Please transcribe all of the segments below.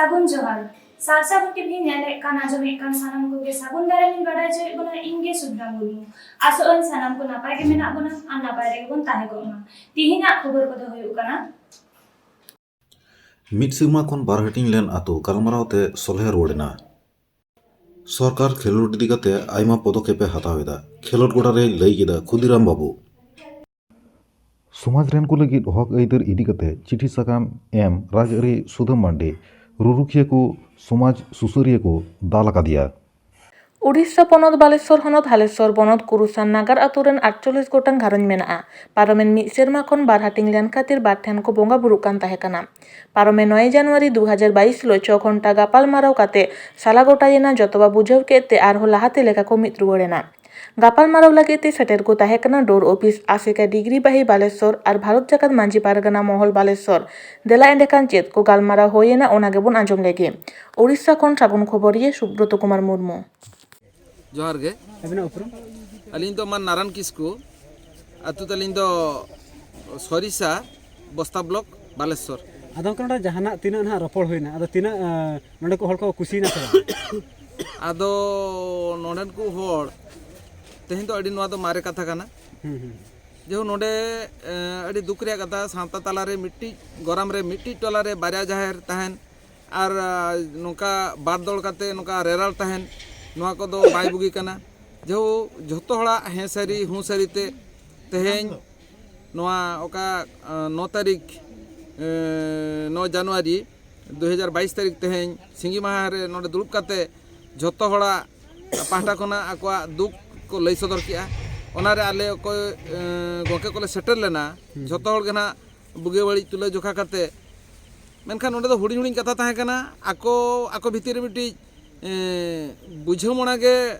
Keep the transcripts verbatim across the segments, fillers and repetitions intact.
ᱥᱟᱹᱜᱩᱱ ᱡᱚᱦᱟᱨ᱾ ᱥᱟᱨᱥᱟᱜᱩᱱ ᱴᱤᱵᱷᱤ ᱧᱮᱞᱮᱫ ᱠᱟᱱ ᱟᱸᱡᱚᱢᱮᱫ ᱠᱟᱱ ᱥᱟᱱᱟᱢ ᱠᱚᱜᱮ ᱥᱟᱹᱜᱩᱱ ᱫᱟᱨᱟᱢ ᱤᱧ ᱵᱟᱰᱟᱭ ᱦᱚᱪᱚᱭᱮᱫ ᱵᱚᱱᱟ, ᱤᱧ ᱜᱮ ᱥᱩᱵᱷᱨᱟ ᱢᱩᱨᱢᱩ᱾ ᱟᱥᱚᱜ ᱟᱹᱧ ᱥᱟᱱᱟᱢ ᱠᱚ ᱱᱟᱯᱟᱭ ᱜᱮ ᱢᱮᱱᱟᱜ ᱵᱚᱱᱟ ᱟᱨ ᱱᱟᱯᱟᱭ ᱨᱮᱜᱮ ᱵᱚᱱ ᱛᱟᱦᱮᱸ ᱠᱚᱜ ᱢᱟ᱾ ᱛᱤᱦᱤᱧᱟᱜ ᱠᱷᱚᱵᱚᱨ ᱠᱚᱫᱚ ᱦᱩᱭᱩᱜ ᱠᱟᱱᱟ᱾ ᱢᱤᱫ ᱥᱮᱨᱢᱟ ᱠᱷᱚᱱ ᱵᱟᱨ ᱦᱟᱹᱴᱤᱧ ᱞᱮᱱ ᱟᱛᱳ ᱜᱟᱞᱢᱟᱨᱟᱣ ᱛᱮ ᱥᱚᱞᱦᱮ ᱨᱩᱣᱟᱹᱲ ᱮᱱᱟ᱾ ᱥᱚᱨᱠᱟᱨ ᱠᱷᱮᱞᱳᱰ ᱤᱫᱤ ᱠᱟᱛᱮ ᱟᱭᱢᱟ ᱯᱚᱫᱚᱠᱷᱮᱯ ᱮ ᱦᱟᱛᱟᱣ ᱮᱫᱟ, ᱠᱷᱮᱞᱳᱰ ᱜᱚᱰᱟ ᱨᱮᱭ ᱞᱟᱹᱭ ᱠᱮᱫᱟ ᱠᱷᱩᱫᱤᱨᱟᱢ ᱵᱟᱹᱵᱩ᱾ ᱥᱚᱢᱟᱡᱽ ᱨᱮᱱ ᱠᱚ ᱞᱟᱹᱜᱤᱫ ᱦᱚᱠ ᱟᱹᱭᱫᱟᱹᱨ ᱤᱫᱤ ᱠᱟᱛᱮ ᱪᱤᱴᱷᱤ ᱥᱟᱠᱟᱢ ᱮᱢ ᱨᱟᱡᱽᱟᱹᱨᱤ ᱥᱩᱫᱷᱟᱹ ᱢᱟᱱᱰᱤ, ᱨᱩᱨᱩᱠᱷᱤᱭᱟᱹ ᱠᱚ, ᱥᱚᱢᱟᱡᱽ ᱥᱩᱥᱟᱹᱨᱤᱭᱟᱹ ᱠᱚ ᱫᱟᱞ ᱟᱠᱟᱫᱮᱭᱟ᱾ ᱳᱰᱤᱥᱟ ᱯᱚᱱᱚᱛ ᱵᱟᱞᱮᱥᱚᱨ ᱦᱚᱱᱚᱛ ᱦᱟᱞᱮᱥᱚᱨ ᱵᱚᱱᱚᱛ ᱠᱩᱨᱩᱥᱟᱱ ᱱᱟᱜᱟᱨ ᱟᱛᱳ ᱨᱮᱱ ᱟᱴᱪᱚᱞᱞᱤᱥ ᱜᱚᱴᱟᱝ ᱜᱷᱟᱨᱚᱸᱡᱽ ᱢᱮᱱᱟᱜᱼᱟ᱾ ᱯᱟᱨᱚᱢᱮᱱ ᱢᱤᱫ ᱥᱮᱨᱢᱟ ᱠᱷᱚᱱ ᱵᱟᱨ ᱦᱟᱹᱴᱤᱧ ᱞᱮᱱ ᱠᱷᱟᱹᱛᱤᱨ ᱵᱟᱨ ᱴᱷᱮᱱ ᱠᱚ ᱵᱚᱸᱜᱟ ᱵᱩᱨᱩᱜ ᱠᱟᱱ ᱛᱟᱦᱮᱸ ᱠᱟᱱᱟ᱾ ᱯᱟᱨᱚᱢᱮᱱ ᱱᱚᱭ ᱡᱟᱱᱩᱣᱟᱨᱤ ᱫᱩ ᱦᱟᱡᱟᱨ ᱵᱟᱭᱤᱥ ᱦᱤᱞᱳᱜ ᱪᱷᱚ ᱜᱷᱚᱱᱴᱟ ᱜᱟᱯᱟᱞ ᱢᱟᱨᱟᱣ ᱠᱟᱛᱮ ᱥᱟᱞᱟ ᱜᱚᱴᱟᱭᱮᱱᱟ᱾ ᱡᱚᱛᱚᱣᱟ ᱵᱩᱡᱷᱟᱹᱣ ᱠᱮᱫ ᱛᱮ ᱟᱨᱦᱚᱸ ᱞᱟᱦᱟᱛᱮ ᱞᱮᱠᱟ ᱠᱚ ᱢᱤᱫ ᱨᱩᱣᱟᱹᱲ ᱮᱱᱟ᱾ ᱜᱟᱯᱟᱞ ᱢᱟᱨᱟᱣ ᱞᱟᱹᱜᱤᱫ ᱛᱮ ᱥᱮᱴᱮᱨ ᱠᱚ ᱛᱟᱦᱮᱸ ᱠᱟᱱᱟ ᱰᱳᱨ ᱚᱯᱷᱤᱥ ᱟᱥᱮᱠᱟ ᱰᱤᱜᱽᱨᱤ ᱵᱟᱦᱤ ᱵᱟᱞᱮᱥᱚᱨ ᱟᱨ ᱵᱷᱟᱨᱚᱛ ᱡᱟᱠᱟᱛ ᱢᱟᱹᱡᱷᱤ ᱯᱟᱨᱜᱟᱱᱟ ᱢᱚᱦᱚᱞ ᱵᱟᱞᱮᱥᱚᱨ᱾ ᱫᱮᱞᱟ ᱮᱸᱰᱮᱠᱷᱟᱱ ᱪᱮᱫ ᱠᱚ ᱜᱟᱞᱢᱟᱨᱟᱣ ᱦᱩᱭ ᱮᱱᱟ, ᱚᱱᱟ ᱜᱮᱵᱚᱱ ᱟᱸᱡᱚᱢ ᱞᱮᱜᱮ᱾ ᱳᱰᱤᱥᱟ ᱠᱷᱚᱱ ᱥᱟᱹᱜᱩᱱ ᱠᱷᱚᱵᱚᱨᱤᱭᱟᱹ ᱥᱩᱵᱨᱚᱛᱚ ᱠᱩᱢᱟᱨ ᱢᱩᱨᱢᱩ᱾ ᱡᱚᱦᱟᱨ ᱜᱮ᱾ ᱟᱹᱵᱤᱱᱟᱜ ᱩᱯᱨᱩᱢ? ᱟᱹᱞᱤᱧ ᱫᱚ ᱢᱟᱱ ᱱᱟᱨᱟᱱ ᱠᱤᱥᱠᱩ, ᱟᱹᱛᱩ ᱛᱟᱹᱞᱤᱧ ᱫᱚ ᱥᱚᱨᱤᱥᱟ, ᱵᱚᱥᱛᱟ ᱵᱞᱚᱠ, ᱵᱟᱞᱮᱥᱚᱨ᱾ ᱟᱫᱚ ᱜᱚᱢᱠᱮ, ᱱᱚᱰᱮ ᱡᱟᱦᱟᱱᱟᱜ ᱛᱤᱱᱟᱹᱜ ᱱᱟᱦᱟᱜ ᱨᱚᱯᱚᱲ ᱦᱩᱭᱱᱟ, ᱟᱫᱚ ᱛᱤᱱᱟᱹᱜ, ᱟᱸ, ᱱᱚᱰᱮ ᱠᱚ ᱦᱚᱲ ᱠᱚ ᱠᱩᱥᱤᱭᱮᱱᱟ ᱥᱮ ᱵᱟᱝ? ᱟᱫᱚ ᱱᱚᱰᱮᱱ ᱠᱚ ᱦᱚᱲ, ᱛᱮᱦᱮᱧ ᱫᱚ ᱟᱹᱰᱤ, ᱱᱚᱣᱟ ᱫᱚ ᱢᱟᱨᱮ ᱠᱟᱛᱷᱟ ᱠᱟᱱᱟ᱾ ᱦᱩᱸ, ᱦᱩᱸ᱾ ᱡᱮᱦᱮᱛᱩ ᱱᱚᱰᱮ, ᱮᱸ, ᱟᱹᱰᱤ ᱫᱩᱠ ᱨᱮᱭᱟᱜ ᱠᱟᱛᱷᱟ, ᱥᱟᱶᱛᱟ ᱛᱟᱞᱟᱨᱮ ᱢᱤᱫᱴᱤᱡ ᱜᱚᱨᱟᱢ ᱨᱮ ᱢᱤᱫᱴᱤᱡ ᱴᱚᱞᱟ ᱨᱮ ᱵᱟᱨᱭᱟ ᱡᱟᱦᱮᱨ ᱛᱟᱦᱮᱱ, ᱟᱨ, ᱟ, ᱱᱚᱝᱠᱟ ᱵᱟᱨ ᱫᱚᱞ ᱠᱟᱛᱮ ᱱᱚᱝᱠᱟ ᱨᱮᱨᱟᱞ ᱛᱟᱦᱮᱱ, ᱱᱚᱣᱟ ᱠᱚᱫᱚ ᱵᱟᱭ ᱵᱩᱜᱤ ᱠᱟᱱᱟ᱾ ᱡᱮᱦᱮᱛᱩ ᱡᱷᱚᱛᱚ ᱦᱚᱲᱟᱜ ᱦᱮᱸ ᱥᱟᱹᱨᱤ ᱦᱩᱸ ᱥᱟᱹᱨᱤ ᱛᱮ ᱛᱮᱦᱮᱧ ᱱᱚᱣᱟ ᱚᱠᱟ, ᱟ, ᱱᱚ ᱛᱟᱹᱨᱤᱠᱷ, ᱮ, ᱱᱚ ᱡᱟᱱᱩᱣᱟᱨᱤ ᱫᱩ ᱦᱟᱡᱟᱨ ᱵᱟᱭᱤᱥ ᱛᱟᱹᱨᱤᱠᱷ ᱛᱮᱦᱮᱧ ᱥᱤᱸᱜᱤ ᱢᱟᱦᱟ ᱨᱮ ᱱᱚᱰᱮ ᱫᱩᱲᱩᱵ ᱠᱟᱛᱮ ᱡᱷᱚᱛᱚ ᱦᱚᱲᱟᱜ ᱯᱟᱦᱴᱟ ᱠᱷᱚᱱᱟᱜ ᱟᱠᱚᱣᱟᱜ ᱫᱩᱠ ᱠᱚ ᱞᱟᱹᱭ ᱥᱚᱫᱚᱨ ᱠᱮᱜᱼᱟ᱾ ᱚᱱᱟᱨᱮ ᱟᱞᱮ ᱚᱠᱚᱭ, ᱮ, ᱜᱚᱢᱠᱮ ᱠᱚᱞᱮ ᱥᱮᱴᱮᱨ ᱞᱮᱱᱟ, ᱦᱩᱸ᱾ ᱡᱷᱚᱛᱚ ᱦᱚᱲ ᱜᱮ ᱱᱟᱦᱟᱜ ᱵᱩᱜᱤ ᱵᱟᱹᱲᱤᱡ ᱛᱩᱞᱟᱹ ᱡᱚᱠᱷᱟ ᱠᱟᱛᱮ, ᱢᱮᱱᱠᱷᱟᱱ ᱚᱸᱰᱮ ᱫᱚ ᱦᱩᱰᱤᱧ ᱦᱩᱰᱤᱧ ᱠᱟᱛᱷᱟ ᱛᱟᱦᱮᱸ ᱠᱟᱱᱟ᱾ ᱟᱠᱚ, ᱟᱠᱚ ᱵᱷᱤᱛᱤᱨ ᱨᱮ ᱢᱤᱫᱴᱤᱡ, ᱮ, ᱵᱩᱡᱷᱟᱹᱣ ᱢᱚᱱᱟ ᱜᱮ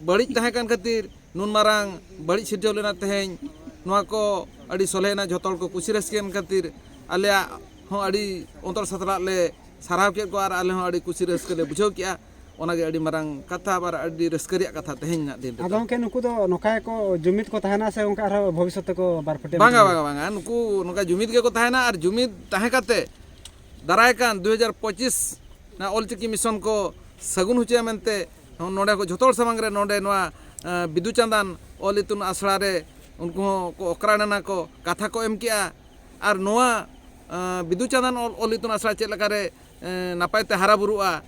ᱵᱟᱹᱲᱤᱡ ᱛᱟᱦᱮᱸ ᱠᱟᱱ ᱠᱷᱟᱹᱛᱤᱨ ᱱᱩᱱ ᱢᱟᱨᱟᱝ ᱵᱟᱹᱲᱤᱡ ᱥᱤᱨᱡᱟᱹᱣ ᱞᱮᱱᱟ᱾ ᱛᱮᱦᱮᱧ ᱱᱚᱣᱟ ᱠᱚ ᱟᱹᱰᱤ ᱥᱚᱞᱦᱮᱭᱮᱱᱟ, ᱡᱷᱚᱛᱚ ᱦᱚᱲ ᱠᱚ ᱠᱩᱥᱤ ᱨᱟᱹᱥᱠᱟᱹᱭᱮᱱ ᱠᱷᱟᱹᱛᱤᱨ ᱟᱞᱮᱭᱟᱜ ᱦᱚᱸ ᱟᱹᱰᱤ ᱚᱱᱛᱚᱨ ᱥᱟᱛᱞᱟᱜ ᱞᱮ ᱥᱟᱨᱦᱟᱣ ᱠᱮᱫ ᱠᱚᱣᱟ ᱟᱨ ᱟᱞᱮ ᱦᱚᱸ ᱟᱹᱰᱤ ᱠᱩᱥᱤ ᱨᱟᱹᱥᱠᱟᱹ ᱞᱮ ᱵᱩᱡᱷᱟᱹᱣ ᱠᱮᱜᱼᱟ᱾ ᱚᱱᱟᱜᱮ ᱟᱹᱰᱤ ᱢᱟᱨᱟᱝ ᱠᱟᱛᱷᱟ, ᱟᱵᱟᱨ ᱟᱹᱰᱤ ᱨᱟᱹᱥᱠᱟᱹ ᱨᱮᱭᱟᱜ ᱠᱟᱛᱷᱟ ᱛᱮᱦᱮᱧ ᱨᱮᱱᱟᱜ ᱫᱤᱱ ᱨᱮᱫᱚ᱾ ᱟᱫᱚ ᱜᱚᱢᱠᱮ, ᱱᱩᱠᱩ ᱫᱚ ᱱᱚᱝᱠᱟ ᱜᱮᱠᱚ ᱡᱩᱢᱤᱫ ᱠᱚ ᱛᱟᱦᱮᱱᱟ ᱥᱮ ᱚᱱᱠᱟ ᱟᱨᱦᱚᱸ ᱵᱷᱚᱵᱤᱥᱥᱚᱛ ᱛᱮᱠᱚ ᱵᱟᱨ ᱯᱟᱹᱴᱤ ᱵᱟᱝᱟ, ᱵᱟᱝᱟ, ᱵᱟᱝᱟ᱾ ᱱᱩᱠᱩ ᱱᱚᱝᱠᱟ ᱡᱩᱢᱤᱫ ᱜᱮᱠᱚ ᱛᱟᱦᱮᱱᱟ ᱟᱨ ᱡᱩᱢᱤᱫ ᱛᱟᱦᱮᱸ ᱠᱟᱛᱮ ᱫᱟᱨᱟᱭ ᱠᱟᱱ ᱫᱩ ᱦᱟᱡᱟᱨ ᱯᱚᱸᱪᱤᱥ ᱱᱟ ᱚᱞᱪᱤᱠᱤ ᱢᱤᱥᱚᱱ ᱠᱚ ᱥᱟᱹᱜᱩᱱ ᱦᱚᱪᱚᱭᱟ ᱢᱮᱱᱛᱮ ᱱᱚᱰᱮ ᱠᱚ ᱡᱷᱚᱛᱚ ᱦᱚᱲ ᱥᱟᱢᱟᱝ ᱨᱮ ᱱᱚᱰᱮ ᱱᱚᱣᱟ ᱵᱤᱫᱩ ᱪᱟᱸᱫᱟᱱ ᱚᱞ ᱤᱛᱩᱱ ᱟᱥᱲᱟ ᱨᱮ ᱩᱱᱠᱩ ᱦᱚᱸ ᱠᱚ ᱚᱠᱨᱟᱲ ᱮᱱᱟ ᱠᱚ, ᱠᱟᱛᱷᱟ ᱠᱚ ᱮᱢ ᱠᱮᱜᱼᱟ᱾ ᱟᱨ ᱱᱚᱣᱟ ᱵᱤᱫᱩ ᱪᱟᱸᱫᱟᱱ ᱚᱞ ᱤᱛᱩᱱ ᱟᱥᱲᱟ ᱪᱮᱫ ᱞᱮᱠᱟᱨᱮ ᱱᱟᱯᱟᱭ ᱛᱮ ᱦᱟᱨᱟ ᱵᱩᱨᱩᱜᱼᱟ,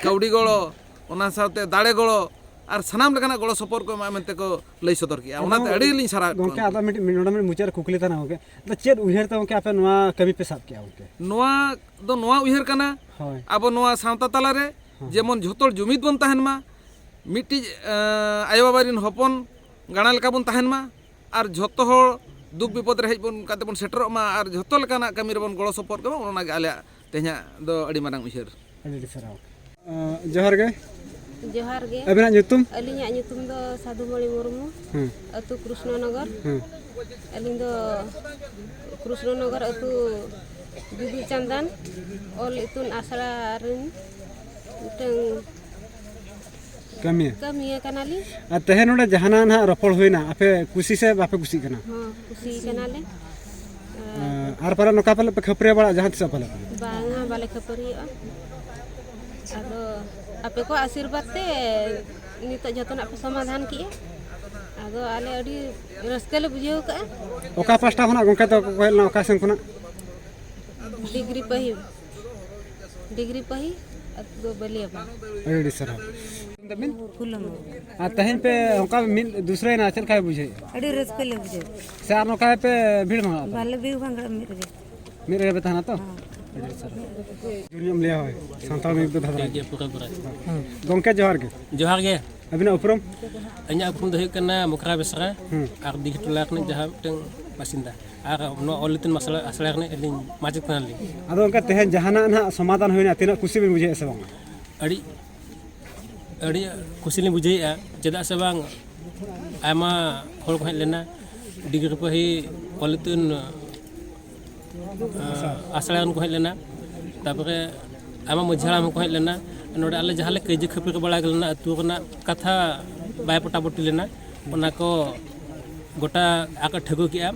ᱠᱟᱹᱣᱰᱤ ᱜᱚᱲᱚ, ᱚᱱᱟ ᱥᱟᱶᱛᱮ ᱫᱟᱲᱮ ᱜᱚᱲᱚ ᱟᱨ ᱥᱟᱱᱟᱢ ᱞᱮᱠᱟᱱᱟᱜ ᱜᱚᱲᱚ ᱥᱚᱯᱚᱦᱚᱫ ᱠᱚ ᱮᱢᱟ ᱢᱮᱱᱛᱮ ᱠᱚ ᱞᱟᱹᱭ ᱥᱚᱫᱚᱨ ᱠᱮᱜᱼᱟ᱾ ᱚᱱᱟᱛᱮ ᱟᱹᱰᱤ ᱞᱤᱧ ᱥᱟᱨᱦᱟᱣᱮᱫ ᱠᱚᱣᱟ᱾ ᱜᱚᱢᱠᱮ, ᱟᱫᱚ ᱢᱤᱫᱴᱤᱡ ᱱᱚᱰᱮ ᱢᱤᱫ ᱢᱩᱪᱟᱹᱫ ᱨᱮ ᱠᱩᱠᱞᱤ ᱛᱟᱦᱮᱱᱟ ᱜᱚᱢᱠᱮ, ᱟᱫᱚ ᱪᱮᱫ ᱩᱭᱦᱟᱹᱨ ᱛᱮ ᱜᱚᱢᱠᱮ ᱟᱯᱮ ᱱᱚᱣᱟ ᱠᱟᱹᱢᱤ ᱯᱮ ᱥᱟᱵ ᱠᱮᱜᱼᱟ ᱜᱚᱢᱠᱮ? ᱱᱚᱣᱟ ᱫᱚ ᱱᱚᱣᱟ ᱩᱭᱦᱟᱹᱨ ᱠᱟᱱᱟ, ᱦᱳᱭ᱾ ᱟᱵᱚ ᱱᱚᱣᱟ ᱥᱟᱶᱛᱟ ᱛᱟᱞᱟᱨᱮ ᱦᱮᱸ᱾ ᱡᱮᱢᱚᱱ ᱡᱷᱚᱛᱚ ᱦᱚᱲ ᱡᱩᱢᱤᱫ ᱵᱚᱱ ᱛᱟᱦᱮᱱ ᱢᱟ, ᱢᱤᱫᱴᱤᱡ ᱟᱭᱳᱼᱵᱟᱵᱟ ᱨᱮᱱ ᱦᱚᱯᱚᱱ ᱜᱟᱬᱟ ᱞᱮᱠᱟ ᱵᱚᱱ ᱛᱟᱦᱮᱱ ᱢᱟ, ᱟᱨ ᱡᱷᱚᱛᱚ ᱦᱚᱲ ᱫᱩᱠ ᱵᱤᱯᱚᱫ ᱨᱮ ᱦᱮᱡ ᱵᱚᱱ ᱠᱟᱛᱮ ᱵᱚᱱ ᱥᱮᱴᱮᱨᱚᱜ ᱢᱟ ᱟᱨ ᱡᱷᱚᱛᱚ ᱞᱮᱠᱟᱱᱟᱜ ᱠᱟᱹᱢᱤ ᱨᱮᱵᱚᱱ ᱜᱚᱲᱚ ᱥᱚᱯᱚᱦᱚᱫ ᱠᱚᱢᱟ, ᱚᱱᱟᱜᱮ ᱟᱞᱮᱭᱟᱜ ᱛᱮᱦᱮᱧᱟᱜ ᱫᱚ ᱟᱹᱰᱤ ᱢᱟᱨᱟᱝ ᱩᱭᱦᱟᱹᱨ᱾ ᱟᱹᱰᱤ ᱟᱹᱰᱤ ᱥᱟᱨᱦᱟᱣ᱾ ᱡᱚᱦᱟᱨ ᱜᱮ᱾ ᱡᱚᱦᱟᱨ ᱜᱮ᱾ ᱟᱹᱵᱤᱱᱟᱜ ᱧᱩᱛᱩᱢ? ᱟᱹᱞᱤᱧᱟᱜ ᱧᱩᱛᱩᱢ ᱫᱚ ᱥᱟᱹᱫᱷᱩᱢᱚᱬᱤ ᱢᱩᱨᱢᱩ, ᱦᱮᱸ᱾ ᱟᱹᱛᱩ ᱠᱨᱩᱥᱱᱚᱱᱚᱜᱚᱨ᱾ ᱦᱮᱸ᱾ ᱟᱹᱞᱤᱧ ᱫᱚ ᱠᱨᱩᱥᱱᱚᱱᱚᱜᱚᱨ ᱟᱹᱛᱩ ᱵᱤᱫᱩ ᱪᱟᱸᱫᱟᱱ ᱚᱞ ᱤᱛᱩᱱ ᱟᱥᱲᱟ ᱨᱮᱱ ᱢᱤᱫᱴᱟᱝ ᱠᱟᱹᱢᱤᱭᱟᱹ᱾ ᱠᱟᱹᱢᱤᱭᱟᱹ ᱠᱟᱱᱟᱞᱤᱧ᱾ ᱟᱨ ᱛᱮᱦᱮᱧ ᱱᱚᱰᱮ ᱡᱟᱦᱟᱱᱟᱜ ᱱᱟᱦᱟᱜ ᱨᱚᱯᱚᱲ ᱦᱩᱭᱱᱟ, ᱟᱯᱮ ᱠᱩᱥᱤ ᱥᱮ ᱵᱟᱯᱮ ᱠᱩᱥᱤᱜ ᱠᱟᱱᱟ? ᱦᱚᱸ, ᱠᱩᱥᱤ ᱠᱟᱱᱟᱞᱮ᱾ ᱟᱨ ᱯᱟᱞᱮ ᱱᱚᱝᱠᱟ ᱯᱟᱞᱮ ᱯᱮ ᱠᱷᱟᱹᱯᱟᱹᱨᱤ ᱵᱟᱲᱟᱜ ᱡᱟᱦᱟᱸ ᱛᱤᱥᱚᱜ ᱯᱟᱞᱮ? ᱵᱟᱝᱟ, ᱵᱟᱞᱮ ᱠᱷᱟᱹᱯᱟᱹᱨᱤᱭᱟᱹᱜᱼᱟ᱾ ᱟᱫᱚ ᱟᱯᱮ ᱠᱚᱣᱟᱜ ᱟᱥᱤᱨᱵᱟᱫᱽ ᱛᱮ ᱱᱤᱛᱚᱜ ᱡᱚᱛᱚᱱᱟᱜ ᱯᱮ ᱥᱚᱢᱟᱫᱷᱟᱱ ᱠᱮᱜᱼᱟ᱾ ᱟᱫᱚ ᱟᱞᱮ ᱟᱹᱰᱤ ᱨᱟᱹᱥᱠᱟᱹ ᱞᱮ ᱵᱩᱡᱷᱟᱹᱣ ᱠᱟᱜᱼᱟ᱾ ᱚᱠᱟ ᱯᱟᱦᱴᱟ ᱠᱷᱚᱱᱟᱜ ᱜᱚᱢᱠᱮ ᱛᱟᱠᱚ ᱠᱚ ᱦᱮᱡ ᱞᱮᱱᱟ, ᱚᱠᱟ ᱥᱮᱱ ᱠᱷᱚᱱᱟᱜ? ᱰᱤᱜᱽᱨᱤ ᱯᱟᱹᱦᱤ, ᱰᱤᱜᱽᱨᱤ ᱯᱟᱹᱦᱤ, ᱟᱹᱛᱩ ᱫᱚ ᱵᱟᱹᱞᱤᱭᱟᱹᱯᱟᱲ᱾ ᱟᱹᱰᱤ ᱟᱹᱰᱤ ᱥᱟᱨᱦᱟᱣ᱾ ᱯᱷᱩᱞᱟᱹᱢ᱾ ᱟᱨ ᱛᱮᱦᱮᱧ ᱯᱮ ᱚᱱᱠᱟ ᱢᱤᱫ ᱫᱩᱥᱨᱟᱹᱭᱮᱱᱟ, ᱪᱮᱫ ᱞᱮᱠᱟ ᱯᱮ ᱵᱩᱡᱷᱟᱹᱣᱮᱫᱼᱟ? ᱟᱹᱰᱤ ᱨᱟᱹᱥᱠᱟᱹ ᱞᱮ ᱵᱩᱡᱷᱟᱹᱣ᱾ ᱥᱮ ᱟᱨ ᱱᱚᱝᱠᱟ ᱯᱮ ᱵᱷᱤᱲ ᱵᱷᱟᱲᱟᱜᱼᱟ ᱯᱮ? ᱵᱟᱞᱮ ᱵᱷᱤᱲ ᱵᱷᱟᱲᱟᱜᱼᱟ, ᱢᱤᱫ ᱨᱮᱜᱮ᱾ ᱢᱤᱫ ᱨᱮᱜᱮ ᱯᱮ ᱛᱟᱦᱮᱱᱟ ᱛᱚ? ᱦᱮᱸ᱾ ᱟᱹᱰᱤ ᱥᱟᱨᱦᱟᱣ᱾ ᱡᱳᱨ ᱧᱚᱜ ᱮᱢ ᱞᱟᱹᱭᱟ, ᱦᱳᱭ, ᱥᱟᱱᱛᱟᱲ ᱢᱤᱫ ᱫᱚ ᱫᱷᱟᱨᱟ᱾ ᱴᱷᱤᱠ ᱜᱮᱭᱟ, ᱯᱩᱨᱟᱹ ᱯᱩᱨᱟᱹ᱾ ᱦᱮᱸ᱾ ᱜᱚᱢᱠᱮ, ᱡᱚᱦᱟᱨ ᱜᱮ᱾ ᱡᱚᱦᱟᱨ ᱜᱮ᱾ ᱟᱹᱵᱤᱱᱟᱜ ᱩᱯᱨᱩᱢ? ᱤᱧᱟᱹᱜ ᱩᱯᱨᱩᱢ ᱫᱚ ᱦᱩᱭᱩᱜ ᱠᱟᱱᱟ ᱢᱚᱠᱨᱟ ᱵᱮᱥᱨᱟ, ᱦᱩᱸ᱾ ᱟᱨ ᱫᱤᱜᱷᱤ ᱴᱚᱞᱟ ᱨᱤᱱᱤᱡ ᱡᱟᱦᱟᱸ ᱢᱤᱫᱴᱟᱝ ᱵᱟᱥᱤᱱᱫᱟ᱾ ᱟᱨ ᱱᱚᱣᱟ ᱚᱞ ᱤᱛᱩᱱ ᱟᱥᱲᱟ, ᱟᱥᱲᱟ ᱨᱤᱱᱤᱡ ᱟᱹᱞᱤᱧ ᱢᱟᱪᱮᱫ ᱠᱟᱱᱟᱞᱤᱧ᱾ ᱟᱫᱚ ᱜᱚᱢᱠᱮ, ᱛᱮᱦᱮᱧ ᱡᱟᱦᱟᱱᱟᱜ ᱱᱟᱦᱟᱜ ᱥᱚᱢᱟᱫᱷᱟᱱ ᱦᱩᱭᱱᱟ, ᱛᱤᱱᱟᱹᱜ ᱠᱩᱥᱤ ᱵᱤᱱ ᱵᱩᱡᱷᱟᱹᱣᱮᱫᱼᱟ ᱥᱮ ᱵᱟᱝᱟ? ᱟᱹᱰᱤ, ᱟᱹᱰᱤ ᱠᱩᱥᱤ ᱞᱤᱧ ᱵᱩᱡᱷᱟᱹᱣᱮᱫᱼᱟ, ᱪᱮᱫᱟᱜ ᱥᱮ ᱵᱟᱝ ᱟᱭᱢᱟ ᱦᱚᱲ ᱠᱚ ᱦᱮᱡ ᱞᱮᱱᱟ, ᱰᱤᱜᱽᱨᱤ ᱯᱟᱹᱦᱤ ᱚᱞ ᱤᱛᱩᱱ ᱟᱸ, ᱟᱥᱲᱟ ᱨᱮᱱ ᱠᱚ ᱦᱮᱡ ᱞᱮᱱᱟ, ᱛᱟᱨᱯᱚᱨᱮ ᱟᱭᱢᱟ ᱢᱟᱹᱡᱷᱤ ᱦᱟᱲᱟᱢ ᱦᱚᱸᱠᱚ ᱦᱮᱡ ᱞᱮᱱᱟ᱾ ᱱᱚᱰᱮ ᱟᱞᱮ ᱡᱟᱦᱟᱸ ᱞᱮ ᱠᱟᱹᱭᱡᱟᱹ ᱠᱷᱟᱹᱯᱟᱹᱨᱤ ᱵᱟᱲᱟ ᱞᱮᱱᱟ ᱟᱹᱛᱩ ᱨᱮᱱᱟᱜ ᱠᱟᱛᱷᱟ ᱵᱟᱭ ᱯᱚᱴᱟᱯᱚᱴᱤ ᱞᱮᱱᱟ, ᱚᱱᱟ ᱠᱚ ᱜᱚᱴᱟ ᱟᱨ ᱠᱚ ᱴᱷᱟᱹᱣᱠᱟᱹ ᱠᱮᱜᱼᱟ᱾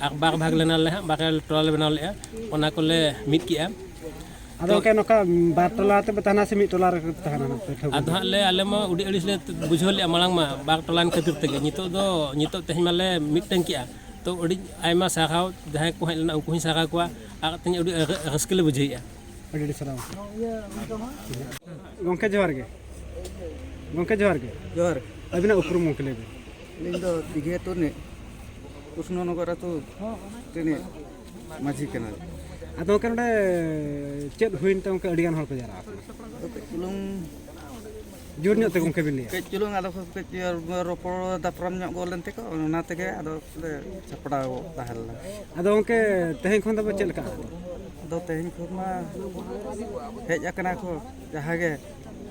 ᱟᱨ ᱵᱟᱨ ᱵᱷᱟᱜᱽ ᱞᱮᱱᱟ ᱞᱮ ᱦᱟᱸᱜ, ᱵᱟᱨᱭᱟ ᱴᱚᱞᱟ ᱞᱮ ᱵᱮᱱᱟᱣ ᱞᱮᱜᱼᱟ, ᱚᱱᱟ ᱠᱚᱞᱮ ᱢᱤᱫ ᱠᱮᱜᱼᱟ᱾ ᱟᱫᱚ ᱜᱚᱢᱠᱮ, ᱱᱚᱝᱠᱟ ᱵᱟᱨ ᱴᱚᱞᱟ ᱛᱮᱯᱮ ᱛᱟᱦᱮᱱᱟ ᱥᱮ ᱢᱤᱫ ᱴᱚᱞᱟ ᱨᱮᱜᱮ ᱯᱮ ᱛᱟᱦᱮᱱᱟ ᱱᱟᱦᱟᱜ ᱯᱮ ᱴᱷᱟᱹᱣᱠᱟᱹ? ᱟᱫᱚ ᱦᱟᱸᱜ ᱞᱮ, ᱟᱞᱮ ᱢᱟ ᱟᱹᱰᱤ ᱟᱹᱲᱤᱥ ᱞᱮ ᱵᱩᱡᱷᱟᱹᱣ ᱞᱮᱫᱼᱟ ᱢᱟᱲᱟᱝ ᱢᱟ, ᱵᱟᱨ ᱴᱚᱞᱟᱭᱮᱱ ᱠᱷᱟᱹᱛᱤᱨ ᱛᱮᱜᱮ᱾ ᱱᱤᱛᱚᱜ ᱫᱚ, ᱱᱤᱛᱚᱜ ᱛᱮᱦᱮᱧ ᱢᱟᱞᱮ ᱢᱤᱫᱴᱟᱹᱝ ᱠᱮᱜᱼᱟ, ᱛᱚ ᱟᱹᱰᱤ ᱟᱭᱢᱟ ᱥᱟᱨᱦᱟᱣ᱾ ᱡᱟᱦᱟᱸᱭ ᱠᱚ ᱦᱮᱡ ᱞᱮᱱᱟ, ᱩᱱᱠᱩ ᱦᱚᱸᱧ ᱥᱟᱨᱦᱟᱣ ᱠᱚᱣᱟ, ᱟᱨ ᱛᱮᱦᱮᱧ ᱟᱹᱰᱤ ᱨᱟᱹ-, ᱨᱟᱹᱥᱠᱟᱹ ᱞᱮ ᱵᱩᱡᱷᱟᱹᱣᱮᱫᱼᱟ᱾ ᱟᱹᱰᱤ ᱟᱹᱰᱤ ᱥᱟᱨᱦᱟᱣ᱾ ᱜᱚᱢᱠᱮ, ᱡᱚᱦᱟᱨ ᱜᱮ᱾ ᱜᱚᱢᱠᱮ, ᱡᱚᱦᱟᱨ ᱜᱮ᱾ ᱡᱚᱦᱟᱨ ᱜᱮ᱾ ᱟᱹᱵᱤᱱᱟᱜ ᱩᱯᱨᱩᱢ ᱜᱚᱢᱠᱮ ᱞᱟᱹᱭ ᱵᱤᱱ᱾ ᱟᱹᱞᱤᱧ ᱫᱚ ᱫᱤᱜᱷᱤ ᱟᱹᱛᱩ ᱨᱤᱱᱤᱡ, ᱠᱨᱤᱥᱱᱚᱱᱚᱜᱚᱨ ᱟᱹᱛᱩ ᱨᱤᱱᱤᱡ ᱢᱟᱹᱡᱷᱤ ᱠᱟᱱᱟᱞᱤᱧ᱾ ᱟᱫᱚ ᱜᱚᱢᱠᱮ, ᱱᱚᱰᱮ ᱪᱮᱫ ᱦᱩᱭᱮᱱ ᱛᱮ ᱜᱚᱢᱠᱮ ᱟᱹᱰᱤ ᱜᱟᱱ ᱦᱚᱲ ᱠᱚ ᱡᱟᱣᱨᱟ ᱟᱠᱟᱱᱟ? ᱟᱫᱚ ᱠᱟᱹᱡ ᱪᱩᱞᱩᱝ ᱡᱳᱨ ᱧᱚᱜ ᱛᱮ ᱜᱚᱢᱠᱮ ᱵᱤᱱ ᱞᱟᱹᱭᱟ᱾ ᱠᱟᱹᱡ ᱪᱩᱞᱩᱝ ᱟᱫᱚ ᱠᱚ ᱠᱟᱹᱡ ᱨᱚᱯᱚᱲ ᱫᱟᱯᱨᱟᱢ ᱧᱚᱜ ᱜᱚᱫ ᱞᱮᱱ ᱛᱮᱠᱚ, ᱚᱱᱟ ᱛᱮᱜᱮ ᱟᱫᱚ ᱞᱮ ᱥᱟᱯᱲᱟᱣ ᱜᱚᱫ ᱛᱟᱦᱮᱸ ᱞᱮᱱᱟ᱾ ᱟᱫᱚ ᱜᱚᱢᱠᱮ, ᱛᱮᱦᱮᱧ ᱠᱷᱚᱱ ᱫᱚᱵᱚ ᱪᱮᱫ ᱞᱮᱠᱟ? ᱟᱫᱚ ᱛᱮᱦᱮᱧ ᱠᱷᱚᱱ ᱢᱟ ᱦᱮᱡ ᱟᱠᱟᱱᱟ ᱠᱚ ᱡᱟᱦᱟᱸ ᱜᱮ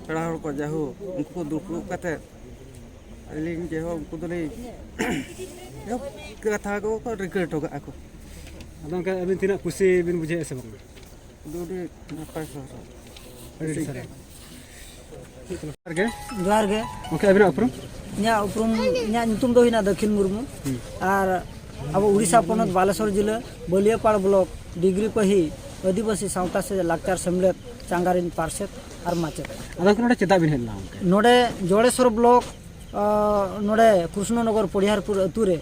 ᱯᱮᱲᱟ ᱦᱚᱲ ᱠᱚ, ᱡᱟᱭᱦᱳᱠ ᱩᱱᱠᱩ ᱫᱩᱯᱲᱩᱵ ᱠᱟᱛᱮ ᱟᱹᱞᱤᱧ ᱡᱟᱭᱦᱳᱠ ᱩᱱᱠᱩ ᱫᱚᱞᱤᱧ ᱡᱟᱭᱦᱳᱠ ᱠᱟᱛᱷᱟ ᱠᱚ ᱠᱚ ᱨᱤᱠᱟᱹ ᱦᱚᱴᱚ ᱠᱟᱜᱼᱟ ᱠᱚ᱾ ᱟᱫᱚ ᱜᱚᱢᱠᱮ, ᱟᱹᱵᱤᱱ ᱛᱤᱱᱟᱹᱜ ᱠᱩᱥᱤ ᱵᱤᱱ ᱵᱩᱡᱷᱟᱹᱣᱮᱫᱼᱟ ᱥᱮ ᱵᱟᱝ? ᱟᱫᱚ ᱟᱹᱰᱤ ᱱᱟᱯᱟᱭ ᱠᱚ ᱦᱚᱨᱚᱜ᱾ ᱟᱹᱰᱤ ᱟᱹᱰᱤ ᱥᱟᱨᱦᱟᱣ᱾ ᱡᱚᱦᱟᱨ ᱜᱮ᱾ ᱡᱚᱦᱟᱨ ᱜᱮ᱾ ᱜᱚᱢᱠᱮ, ᱟᱹᱵᱤᱱᱟᱜ ᱩᱯᱨᱩᱢ? ᱤᱧᱟᱹᱜ ᱩᱯᱨᱩᱢ, ᱤᱧᱟᱹᱜ ᱧᱩᱛᱩᱢ ᱫᱚ ᱦᱩᱭᱱᱟ ᱫᱟᱹᱠᱷᱤᱱ ᱢᱩᱨᱢᱩ᱾ ᱦᱩᱸ᱾ ᱟᱨ ᱟᱵᱚ ᱩᱲᱤᱥᱥᱟ ᱯᱚᱱᱚᱛ ᱵᱟᱞᱮᱥᱚᱨ ᱡᱤᱞᱟᱹ ᱵᱟᱹᱞᱤᱭᱟᱹᱯᱟᱲ ᱵᱞᱚᱠ ᱰᱤᱜᱽᱨᱤ ᱯᱟᱹᱦᱤ ᱟᱹᱫᱤᱵᱟᱹᱥᱤ ᱥᱟᱶᱛᱟ ᱥᱮ ᱞᱟᱠᱪᱟᱨ ᱥᱮᱢᱞᱮᱫ ᱪᱟᱸᱜᱟ ᱨᱤᱱ ᱯᱟᱨᱥᱮᱛ ᱟᱨ ᱢᱟᱪᱮᱛ᱾ ᱟᱫᱚ ᱜᱚᱢᱠᱮ, ᱱᱚᱰᱮ ᱪᱮᱫᱟᱜ ᱵᱤᱱ ᱦᱮᱡ ᱞᱮᱱᱟ ᱜᱚᱢᱠᱮ? ᱱᱚᱰᱮ ᱡᱚᱲᱮᱥᱚᱨ ᱵᱞᱚᱠ, ᱟᱸ, ᱱᱚᱰᱮ ᱠᱨᱤᱥᱱᱚᱱᱚᱜᱚᱨ ᱯᱚᱲᱤᱦᱟᱨᱯᱩᱨ ᱟᱹᱛᱩ ᱨᱮ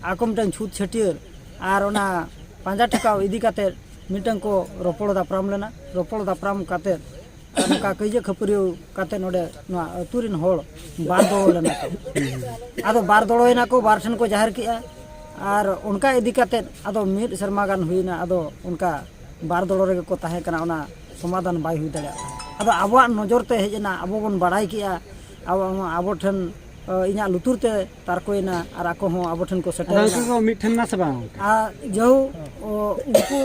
ᱟᱠᱚ ᱢᱤᱫᱴᱟᱝ ᱪᱷᱩᱛ ᱪᱷᱟᱹᱴᱭᱟᱹᱨ ᱟᱨ ᱚᱱᱟ ᱯᱟᱸᱡᱟ ᱴᱷᱮᱠᱟᱣ ᱤᱫᱤ ᱠᱟᱛᱮ ᱢᱤᱫᱴᱟᱝ ᱠᱚ ᱨᱚᱯᱚᱲ ᱫᱟᱯᱨᱟᱢ ᱞᱮᱱᱟ᱾ ᱨᱚᱯᱚᱲ ᱫᱟᱯᱨᱟᱢ ᱠᱟᱛᱮ ᱟᱨ ᱱᱚᱝᱠᱟ ᱠᱟᱹᱭᱡᱟᱹ ᱠᱷᱟᱹᱯᱟᱹᱨᱤᱭᱟᱹᱣ ᱠᱟᱛᱮ ᱱᱚᱰᱮ ᱱᱚᱣᱟ ᱟᱹᱛᱩ ᱨᱤᱱ ᱦᱚᱲ ᱵᱟᱨ ᱫᱚᱞ ᱞᱮᱱᱟ ᱠᱚ᱾ ᱟᱫᱚ ᱵᱟᱨ ᱫᱚᱞᱚᱭᱮᱱᱟ ᱠᱚ, ᱵᱟᱨ ᱴᱷᱮᱱ ᱠᱚ ᱡᱟᱦᱮᱨ ᱠᱮᱜᱼᱟ᱾ ᱟᱨ ᱚᱱᱠᱟ ᱤᱫᱤ ᱠᱟᱛᱮ ᱟᱫᱚ ᱢᱤᱫ ᱥᱮᱨᱢᱟ ᱜᱟᱱ ᱦᱩᱭᱱᱟ, ᱟᱫᱚ ᱚᱱᱠᱟ ᱵᱟᱨ ᱫᱚᱞ ᱨᱮᱜᱮ ᱠᱚ ᱛᱟᱦᱮᱸ ᱠᱟᱱᱟ, ᱚᱱᱟ ᱥᱚᱢᱟᱫᱷᱟᱱ ᱵᱟᱭ ᱦᱩᱭ ᱫᱟᱲᱮᱭᱟᱜ ᱠᱟᱱᱟ᱾ ᱟᱫᱚ ᱟᱵᱚᱣᱟᱜ ᱱᱚᱡᱚᱨ ᱛᱮ ᱦᱮᱡ ᱮᱱᱟ, ᱟᱵᱚ ᱵᱚᱱ ᱵᱟᱲᱟᱭ ᱠᱮᱜᱼᱟ, ᱟᱵᱚ, ᱟᱵᱚ ᱴᱷᱮᱱ, ᱤᱧᱟᱹᱜ ᱞᱩᱛᱩᱨ ᱛᱮ ᱛᱟᱨᱠᱚᱭᱮᱱᱟ ᱟᱨ ᱟᱠᱚ ᱦᱚᱸ ᱟᱵᱚ ᱴᱷᱮᱱ ᱠᱚ ᱟᱫᱚ ᱥᱮᱴᱮᱨᱮᱱᱟ᱾ ᱩᱱᱠᱩ ᱠᱚ ᱢᱤᱫ ᱴᱷᱮᱱ ᱱᱟ ᱥᱮ ᱵᱟᱝ ᱜᱚᱢᱠᱮ? ᱟᱨ ᱡᱟᱹᱦᱩ, ᱚ, ᱩᱱᱠᱩ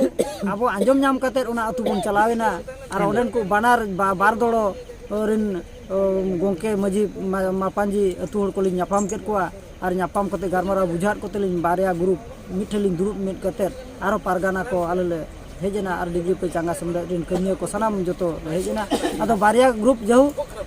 ᱟᱵᱚ ᱟᱸᱡᱚᱢ ᱧᱟᱢ ᱠᱟᱛᱮᱫ ᱚᱱᱟ ᱟᱹᱛᱩ ᱵᱚᱱ ᱪᱟᱞᱟᱣᱮᱱᱟ ᱟᱨ ᱚᱸᱰᱮᱱ ᱠᱚ ᱵᱟᱱᱟᱨ ᱵᱟ-, ᱵᱟᱨ ᱫᱚᱞ ᱨᱮᱱ, ᱚ, ᱜᱚᱢᱠᱮ ᱢᱟᱹᱡᱷᱤ ᱢᱟ-, ᱢᱟᱯᱟᱧᱡᱤ ᱟᱹᱛᱩ ᱦᱚᱲ ᱠᱚᱞᱤᱧ ᱧᱟᱯᱟᱢ ᱠᱮᱫ ᱠᱚᱣᱟ ᱟᱨ ᱧᱟᱯᱟᱢ ᱠᱟᱛᱮ ᱜᱟᱞᱢᱟᱨᱟᱣ ᱵᱩᱡᱷᱟᱹᱣᱟᱫ ᱠᱚᱛᱮ ᱞᱤᱧ ᱵᱟᱨᱭᱟ ᱜᱨᱩᱯ ᱢᱤᱫ ᱴᱷᱮᱱ ᱞᱤᱧ ᱫᱩᱲᱩᱵ ᱢᱤᱫ ᱠᱟᱛᱮᱫ ᱟᱨᱚ ᱯᱟᱨᱜᱟᱱᱟ ᱠᱚ ᱟᱞᱮ ᱞᱮ ᱦᱮᱡ ᱮᱱᱟ ᱟᱨ ᱰᱤᱜᱽᱨᱤ ᱯᱮ ᱪᱟᱸᱜᱟ ᱥᱮᱢᱞᱮᱫ ᱨᱮᱱ ᱠᱟᱹᱢᱤᱭᱟᱹ ᱠᱚ ᱥᱟᱱᱟᱢ ᱡᱚᱛᱚ ᱞᱮ ᱦᱮᱡ ᱮᱱᱟ᱾ ᱟᱫᱚ ᱵᱟᱨᱭᱟ ᱜᱨᱩᱯ ᱡᱟᱹᱦᱩ,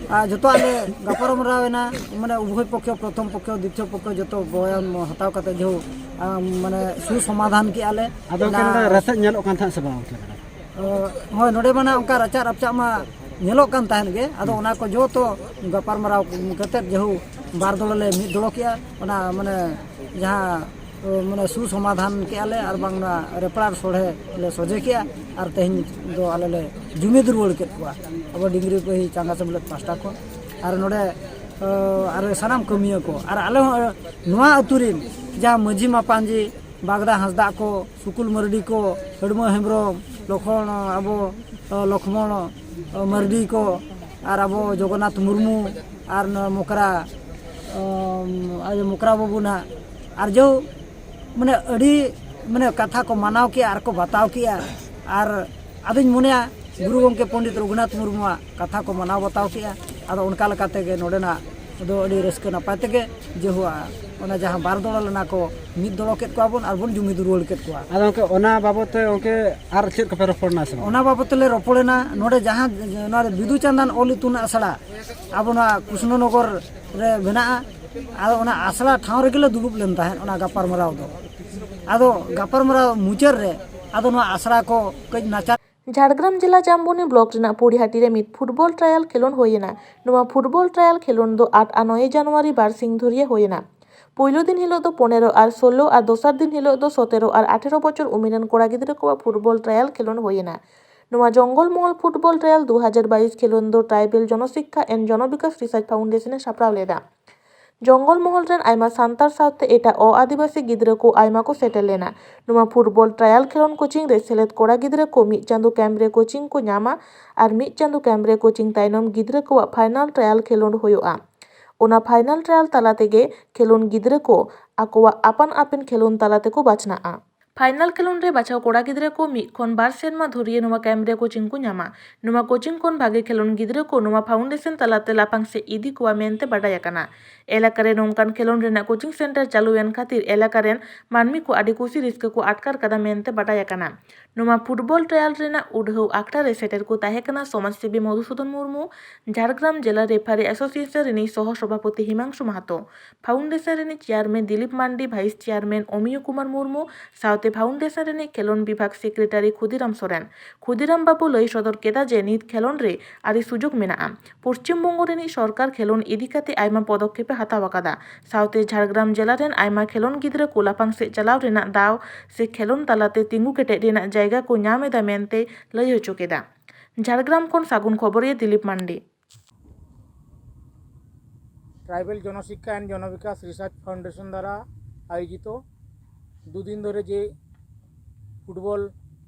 ᱟᱨ ᱡᱚᱛᱚᱣᱟᱜ ᱞᱮ ᱜᱟᱯᱟᱞᱢᱟᱨᱟᱣ ᱮᱱᱟ, ᱢᱟᱱᱮ ᱩᱵᱷᱚᱭ ᱯᱚᱠᱠᱷᱚ, ᱯᱨᱚᱛᱷᱚᱢ ᱯᱚᱠᱠᱷᱚ, ᱫᱤᱛᱤᱭᱚ ᱯᱚᱠᱠᱷᱚ ᱡᱚᱛᱚ ᱵᱚᱭᱟᱱ ᱦᱟᱛᱟᱣ ᱠᱟᱛᱮ ᱡᱟᱹᱦᱩ, ᱟᱢ, ᱢᱟᱱᱮ ᱥᱩᱥᱚᱢᱟᱫᱷᱟᱱ ᱠᱮᱜᱼᱟ ᱞᱮ᱾ ᱟᱫᱚ ᱚᱱᱠᱟ ᱚᱱᱟ ᱱᱚᱰᱮ ᱨᱟᱥᱮᱫ ᱧᱮᱞᱚᱜ ᱠᱟᱱ ᱛᱟᱦᱮᱸᱫ ᱥᱮ ᱵᱟᱝ ᱜᱚᱢᱠᱮ ᱱᱚᱰᱮ? ᱦᱳᱭ, ᱱᱚᱰᱮ ᱢᱟ ᱱᱟᱜ ᱚᱱᱠᱟ ᱨᱟᱪᱟᱜ ᱨᱟᱯᱪᱟᱜ ᱢᱟ ᱧᱮᱞᱚᱜ ᱠᱟᱱ ᱛᱟᱦᱮᱸᱫ ᱜᱮ᱾ ᱟᱫᱚ ᱚᱱᱟ ᱠᱚ ᱡᱚᱛᱚ ᱜᱟᱯᱟᱞᱢᱟᱨᱟᱣ ᱠᱟᱛᱮᱫ ᱡᱮᱦᱩ ᱵᱟᱨ ᱫᱚᱞ ᱞᱮ ᱢᱤᱫ ᱫᱚᱞᱚ ᱠᱮᱜᱼᱟ᱾ ᱚᱱᱟ ᱢᱟᱱᱮ ᱡᱟᱦᱟᱸ ᱢᱟᱱᱮ ᱥᱩᱥᱚᱢᱟᱫᱷᱟᱱ ᱠᱮᱜᱼᱟ ᱞᱮ ᱟᱨ ᱵᱟᱝ ᱱᱚᱣᱟ ᱨᱮᱯᱲᱟᱨ ᱥᱚᱲᱦᱮ ᱞᱮ ᱥᱚᱡᱷᱮ ᱠᱮᱜᱼᱟ᱾ ᱟᱨ ᱛᱮᱦᱮᱧ ᱫᱚ ᱟᱞᱮ ᱞᱮ ᱡᱩᱢᱤᱫ ᱨᱩᱣᱟᱹᱲ ᱠᱮᱫ ᱠᱚᱣᱟ ᱟᱵᱚ ᱰᱤᱝᱨᱤ ᱯᱟᱹᱦᱤ ᱪᱟᱸᱜᱟ ᱥᱮᱢᱞᱮᱫ ᱯᱟᱦᱴᱟ ᱠᱷᱚᱱ᱾ ᱟᱨ ᱱᱚᱰᱮ ᱟᱨ ᱥᱟᱱᱟᱢ ᱠᱟᱹᱢᱤᱭᱟᱹ ᱠᱚ ᱟᱨ ᱟᱞᱮ ᱦᱚᱸ ᱱᱚᱣᱟ ᱟᱹᱛᱩ ᱨᱮᱱ ᱡᱟᱦᱟᱸ ᱢᱟᱹᱡᱷᱤ ᱢᱟᱯᱟᱧᱡᱤ ᱵᱟᱜᱽᱫᱟ ᱦᱟᱸᱥᱫᱟᱜ ᱠᱚ, ᱥᱩᱠᱩᱞ ᱢᱟᱨᱰᱤ ᱠᱚ, ᱦᱟᱹᱲᱢᱟᱹ ᱦᱮᱢᱵᱨᱚᱢ, ᱞᱚᱠᱷᱚᱱ, ᱟᱵᱚ, ᱞᱚᱠᱷᱢᱚᱬ ᱢᱟᱨᱰᱤ ᱠᱚ, ᱟᱨ ᱟᱵᱚ ᱡᱚᱜᱚᱱᱱᱟᱛᱷ ᱢᱩᱨᱢᱩ, ᱟᱨ ᱱᱚᱣᱟ ᱢᱚᱠᱨᱟ, ᱟᱨ ᱢᱚᱠᱨᱟ ᱵᱟᱹᱵᱩ ᱱᱟᱦᱟᱜ, ᱟᱨ ᱡᱚ ᱢᱟᱱᱮ ᱟᱹᱰᱤ ᱢᱟᱱᱮ ᱠᱟᱛᱷᱟ ᱠᱚ ᱢᱟᱱᱟᱣ ᱠᱮᱜᱼᱟ ᱟᱨ ᱠᱚ ᱵᱟᱛᱟᱣ ᱠᱮᱜᱼᱟ᱾ ᱟᱨ ᱟᱫᱚᱧ ᱢᱚᱱᱮᱭᱟ ᱜᱩᱨᱩ ᱜᱚᱢᱠᱮ ᱯᱚᱱᱰᱤᱛ ᱨᱚᱜᱷᱩᱱᱟᱛᱷ ᱢᱩᱨᱢᱩᱣᱟᱜ ᱠᱟᱛᱷᱟ ᱠᱚ ᱢᱟᱱᱟᱣ ᱵᱟᱛᱟᱣ ᱠᱮᱜᱼᱟ᱾ ᱟᱫᱚ ᱚᱱᱠᱟ ᱞᱮᱠᱟ ᱛᱮᱜᱮ ᱱᱚᱰᱮᱱᱟᱜ ᱫᱚ ᱟᱹᱰᱤ ᱨᱟᱹᱥᱠᱟᱹ ᱱᱟᱯᱟᱭ ᱛᱮᱜᱮ ᱡᱮᱦᱩᱣᱟ ᱚᱱᱟ ᱡᱟᱦᱟᱸ ᱵᱟᱨ ᱫᱚᱞ ᱞᱮᱱᱟ ᱠᱚ, ᱢᱤᱫ ᱫᱚᱞᱚ ᱠᱮᱫ ᱠᱚᱣᱟ ᱵᱚᱱ ᱟᱨ ᱵᱚᱱ ᱡᱩᱢᱤᱫ ᱨᱩᱣᱟᱹᱲ ᱠᱮᱫ ᱠᱚᱣᱟ᱾ ᱟᱫᱚ ᱜᱚᱢᱠᱮ, ᱚᱱᱟ ᱵᱟᱵᱚᱫ ᱛᱮ ᱜᱚᱢᱠᱮ ᱟᱨ ᱪᱮᱫ ᱠᱚᱯᱮ ᱨᱚᱯᱚᱲ ᱮᱱᱟ ᱥᱮ ᱵᱟᱝ? ᱚᱱᱟ ᱵᱟᱵᱚᱫ ᱛᱮᱞᱮ ᱨᱚᱯᱚᱲ ᱮᱱᱟ᱾ ᱱᱚᱰᱮ ᱡᱟᱦᱟᱸ ᱱᱚᱣᱟ ᱵᱤᱫᱩ ᱪᱟᱸᱫᱟᱱ ᱚᱞ ᱤᱛᱩᱱ ᱟᱥᱲᱟ ᱟᱵᱚ ᱱᱚᱣᱟ ᱠᱨᱤᱥᱱᱚᱱᱚᱜᱚᱨ ᱨᱮ ᱢᱮᱱᱟᱜᱼᱟ, ᱟᱫᱚ ᱚᱱᱟ ᱟᱥᱲᱟ ᱴᱷᱟᱶ ᱨᱮᱜᱮ ᱞᱮ ᱫᱩᱲᱩᱵ ᱞᱮᱱ ᱛᱟᱦᱮᱸᱫ ᱚᱱᱟ ᱜᱟᱯᱟᱞᱢᱟᱨᱟᱣ ᱫᱚ᱾ ᱟᱫᱚ ᱜᱟᱯᱟᱞᱢᱟᱨᱟᱣ ᱢᱩᱪᱟᱹᱫ ᱨᱮ ᱟᱫᱚ ᱱᱚᱣᱟ ᱟᱥᱲᱟ ᱠᱚ ᱠᱟᱹᱡ ᱱᱟᱪᱟᱨ ᱡᱷᱟᱲᱜᱨᱟᱢ ᱡᱮᱞᱟ ᱡᱟᱢᱵᱚᱱᱤ ᱵᱞᱚᱠ ᱨᱮᱱᱟᱜ ᱯᱩᱲᱤᱦᱟᱹᱴᱤ ᱨᱮ ᱢᱤᱫ ᱯᱷᱩᱴᱵᱚᱞ ᱴᱨᱟᱭᱟᱞ ᱠᱷᱮᱞᱳᱸᱰ ᱦᱩᱭ ᱮᱱᱟ᱾ ᱱᱚᱣᱟ ᱯᱷᱩᱴᱵᱚᱞ ᱴᱨᱟᱭᱟᱞ ᱠᱷᱮᱞᱳᱸᱰ ᱫᱚ ᱟᱴ ᱟᱨ ᱱᱚᱭ ᱡᱟᱱᱩᱣᱟᱨᱤ ᱵᱟᱨ ᱥᱤᱧ ᱫᱷᱩᱨᱤᱭᱟᱹ ᱦᱩᱭ ᱮᱱᱟ᱾ ᱯᱩᱭᱞᱩ ᱫᱤᱱ ᱦᱤᱞᱳᱜ ᱫᱚ ᱯᱚᱱᱮᱨᱚ ᱟᱨ ᱥᱳᱞᱞᱳ ᱟᱨ ᱫᱚᱥᱟᱨ ᱫᱤᱱ ᱦᱤᱞᱳᱜ ᱫᱚ ᱥᱚᱛᱮᱨᱚ ᱟᱨ ᱟᱴᱷᱮᱨᱚ ᱵᱚᱪᱷᱚᱨ ᱩᱢᱮᱨᱟᱱ ᱠᱚᱲᱟ ᱜᱤᱫᱽᱨᱟᱹ ᱠᱚᱣᱟᱜ ᱯᱷᱩᱴᱵᱚᱞ ᱴᱨᱟᱭᱟᱞ ᱠᱷᱮᱞᱳᱸᱰ ᱦᱩᱭ ᱮᱱᱟ᱾ ᱱᱚᱣᱟ ᱡᱚᱝᱜᱚᱞ ᱢᱚᱦᱚᱞ ᱯᱷᱩᱴᱵᱚᱞ ᱴᱨᱟᱭᱟᱞ ᱫᱩ ᱦᱟᱡᱟᱨ ᱵᱟᱭᱤᱥ ᱠᱷᱮᱞᱳᱸᱰ ᱫᱚ ᱴᱨᱟᱭᱵᱮᱞ ᱡᱚᱱᱚᱥᱤᱠᱠᱷᱟ and ᱡᱚᱱᱚ ᱵᱤᱠᱟᱥ ᱨᱤᱥᱟᱨᱪ ᱯᱷᱟᱣᱩᱱᱰᱮᱥᱚᱱ ᱮ ᱥᱟᱯᱲᱟᱣ ᱞᱮᱫᱟ᱾ ᱡᱚᱝᱜᱚᱞ ᱢᱚᱦᱚᱞ ᱨᱮᱱ ᱟᱭᱢᱟ ᱥᱟᱱᱛᱟᱲ ᱥᱟᱶᱛᱮ ᱮᱴᱟᱜ ᱚ-ᱟᱹᱫᱤᱵᱟᱹᱥᱤ ᱜᱤᱫᱽᱨᱟᱹ ᱠᱚ ᱟᱭᱢᱟ ᱠᱚ ᱥᱮᱴᱮᱨ ᱞᱮᱱᱟ᱾ ᱱᱚᱣᱟ ᱯᱷᱩᱴᱵᱚᱞ ᱴᱨᱟᱭᱟᱞ ᱠᱷᱮᱞᱳᱸᱰ ᱠᱳᱪᱤᱝ ᱨᱮ ᱥᱮᱞᱮᱫ ᱠᱚᱲᱟ ᱜᱤᱫᱽᱨᱟᱹ ᱠᱚ ᱢᱤᱫ ᱪᱟᱸᱫᱳ ᱠᱮᱢᱯ ᱨᱮ ᱠᱳᱪᱤᱝ ᱠᱚ ᱧᱟᱢᱟ ᱟᱨ ᱢᱤᱫ ᱪᱟᱸᱫᱳ ᱠᱮᱢᱯ ᱨᱮ ᱠᱳᱪᱤᱝ ᱛᱟᱭᱱᱚᱢ ᱜᱤᱫᱽᱨᱟᱹ ᱠᱚᱣᱟᱜ ᱯᱷᱟᱭᱱᱟᱞ ᱴᱨᱟᱭᱟᱞ ᱠᱷᱮᱞᱳᱸᱰ ᱦᱩᱭᱩᱜᱼᱟ᱾ ᱚᱱᱟ ᱯᱷᱟᱭᱱᱟᱞ ᱴᱨᱟᱭᱟᱞ ᱛᱟᱞᱟ ᱛᱮᱜᱮ ᱠᱷᱮᱞᱳᱸᱰ ᱜᱤᱫᱽᱨᱟᱹ ᱠᱚ ᱟᱠᱚᱣᱟᱜ ᱟᱯᱟᱱ ᱟᱹᱯᱤᱱ ᱠᱷᱮᱞᱳᱸᱰ ᱛᱟᱞᱟ ᱛᱮᱠᱚ ᱵᱟᱪᱷᱱᱟᱜᱼᱟ᱾ ᱯᱷᱟᱭᱱᱟᱞ ᱠᱷᱮᱞᱳᱸᱰ ᱨᱮ ᱵᱟᱪᱷᱟᱣ ᱠᱚᱲᱟ ᱜᱤᱫᱽᱨᱟᱹ ᱠᱚ ᱢᱤᱫ ᱠᱷᱚᱱ ᱵᱟᱨ ᱥᱮᱨᱢᱟ ᱫᱷᱩᱨᱤᱭᱟᱹ ᱱᱚᱣᱟ ᱠᱮᱢᱯ ᱨᱮ ᱠᱳᱪᱤᱝ ᱠᱚ ᱧᱟᱢᱟ᱾ ᱱᱚᱣᱟ ᱠᱳᱪᱤᱝ ᱠᱷᱚᱱ ᱵᱷᱟᱜᱮ ᱠᱷᱮᱞᱳᱸᱰ ᱜᱤᱫᱽᱨᱟᱹ ᱠᱚ ᱱᱚᱣᱟ ᱯᱷᱟᱣᱩᱱᱰᱮᱥᱚᱱ ᱛᱟᱞᱟᱛᱮ ᱞᱟᱯᱷᱟᱝ ᱥᱮᱫ ᱤᱫᱤ ᱠᱚᱣᱟ ᱢᱮᱱᱛᱮ ᱵᱟᱰᱟᱭ ᱟᱠᱟᱱᱟ᱾ ᱮᱞᱟᱠᱟ ᱨᱮ ᱱᱚᱝᱠᱟᱱ ᱠᱷᱮᱞᱳᱸᱰ ᱨᱮᱱᱟᱜ ᱠᱳᱪᱤᱝ ᱥᱮᱱᱴᱟᱨ ᱪᱟᱹᱞᱩ ᱮᱱ ᱠᱷᱟᱹᱛᱤᱨ ᱮᱞᱟᱠᱟ ᱨᱮᱱ ᱢᱟᱹᱱᱢᱤ ᱠᱚ ᱟᱹᱰᱤ ᱠᱩᱥᱤ ᱨᱟᱹᱥᱠᱟᱹ ᱠᱚ ᱟᱴᱠᱟᱨ ᱠᱟᱫᱟ ᱢᱮᱱᱛᱮ ᱵᱟᱰᱟᱭ ᱟᱠᱟᱱᱟ᱾ ᱱᱚᱣᱟ ᱯᱷᱩᱴᱵᱚᱞ ᱴᱨᱟᱭᱟᱞ ᱨᱮᱱᱟᱜ ᱩᱰᱷᱟᱹᱣ ᱟᱠᱷᱲᱟ ᱨᱮ ᱥᱮᱴᱮᱨ ᱠᱚ ᱛᱟᱦᱮᱸ ᱠᱟᱱᱟ ᱥᱚᱢᱟᱡᱽ ᱥᱮᱵᱤ ᱢᱚᱫᱷᱩᱥᱩᱫᱚᱱ ᱢᱩᱨᱢᱩ, ᱡᱷᱟᱲᱜᱨᱟᱢ ᱡᱮᱞᱟ ᱨᱮᱯᱷᱟᱨᱤ ᱮᱥᱳᱥᱤᱭᱮᱥᱚᱱ ᱨᱤᱱᱤᱡ ᱥᱚᱦᱚ ᱥᱚᱵᱷᱟᱯᱚᱛᱤ ᱦᱤᱢᱟᱝᱥᱩ ᱢᱟᱦᱟᱛᱚ, ᱯᱷᱟᱣᱩᱱᱰᱮᱥᱚᱱ ᱨᱤᱱᱤᱡ ᱪᱮᱭᱟᱨᱢᱮᱱ ᱫᱤᱞᱤᱯ ᱢᱟᱱᱰᱤ, ᱵᱷᱟᱭᱤᱥ ᱪᱮᱭᱟᱨᱢᱮᱱ ᱚᱢᱤᱭᱚ ᱠᱩᱢᱟᱨ ᱢᱩᱨᱢᱩ, ᱥᱟᱶᱛᱮ ᱛᱮ ᱯᱷᱟᱣᱩᱱᱰᱮᱥᱚᱱ ᱨᱤᱱᱤᱡ ᱠᱷᱮᱞᱳᱱᱰ ᱵᱤᱵᱷᱟᱜᱽ ᱥᱮᱠᱨᱮᱴᱟᱨᱤ ᱠᱷᱩᱫᱤᱨᱟᱢ ᱥᱚᱨᱮᱱ᱾ ᱠᱷᱩᱫᱤᱨᱟᱢ ᱵᱟᱹᱵᱩ ᱞᱟᱹᱭ ᱥᱚᱫᱚᱨ ᱠᱮᱫᱟ ᱡᱮ ᱱᱤᱛ ᱠᱷᱮᱞᱳᱱᱰ ᱨᱮ ᱟᱹᱰᱤ ᱥᱩᱡᱳᱜᱽ ᱢᱮᱱᱟᱜᱼᱟ᱾ ᱯᱚᱥᱪᱤᱢ ᱵᱚᱝᱜᱚ ᱨᱤᱱᱤᱡ ᱥᱚᱨᱠᱟᱨ ᱠᱷᱮᱞᱳᱱᱰ ᱤᱫᱤ ᱠᱟᱛᱮ ᱟᱭᱢᱟ ᱯᱚᱫᱚᱠᱷᱮᱯ ᱮ ᱦᱟᱛᱟᱣ ᱟᱠᱟᱫᱟ᱾ ᱥᱟᱶᱛᱮ ᱡᱷᱟᱲᱜᱨᱟᱢ ᱡᱮᱞᱟ ᱨᱮᱱ ᱟᱭᱢᱟ ᱠᱷᱮᱞᱳᱱᱰ ᱜᱤᱫᱽᱨᱟᱹ ᱠᱚ ᱞᱟᱯᱷᱟᱝ ᱥᱮᱫ ᱪᱟᱞᱟᱣ ᱨᱮᱱᱟᱜ ᱫᱟᱣ ᱥᱮ ᱠᱷᱮᱞᱳᱱᱰ ᱛᱟᱞᱟᱛᱮ ᱛᱤᱸᱜᱩ ᱠᱮᱴᱮᱡ ᱨᱮᱱᱟᱜ ᱡᱟᱭᱜᱟ ᱠᱚ ᱧᱟᱢ ᱮᱫᱟ ᱢᱮᱱᱛᱮ ᱞᱟᱹᱭ ᱦᱚᱪᱚ ᱠᱮᱫᱟ᱾ ঝাড়গ্রাম ᱠᱷᱚᱱ ᱥᱟᱹᱜᱩᱱ ᱠᱷᱚᱵᱚᱨᱤᱭᱟᱹ ᱫᱤᱞᱤᱯ ᱢᱟᱱᱰᱤ᱾ ট্রাইবেল জনশিক্ষা অ্যান্ড জনবিকাশ রিসার্চ ফাউন্ডেশন দ্বারা আয়োজিত দুদিন ধরে যে ফুটবল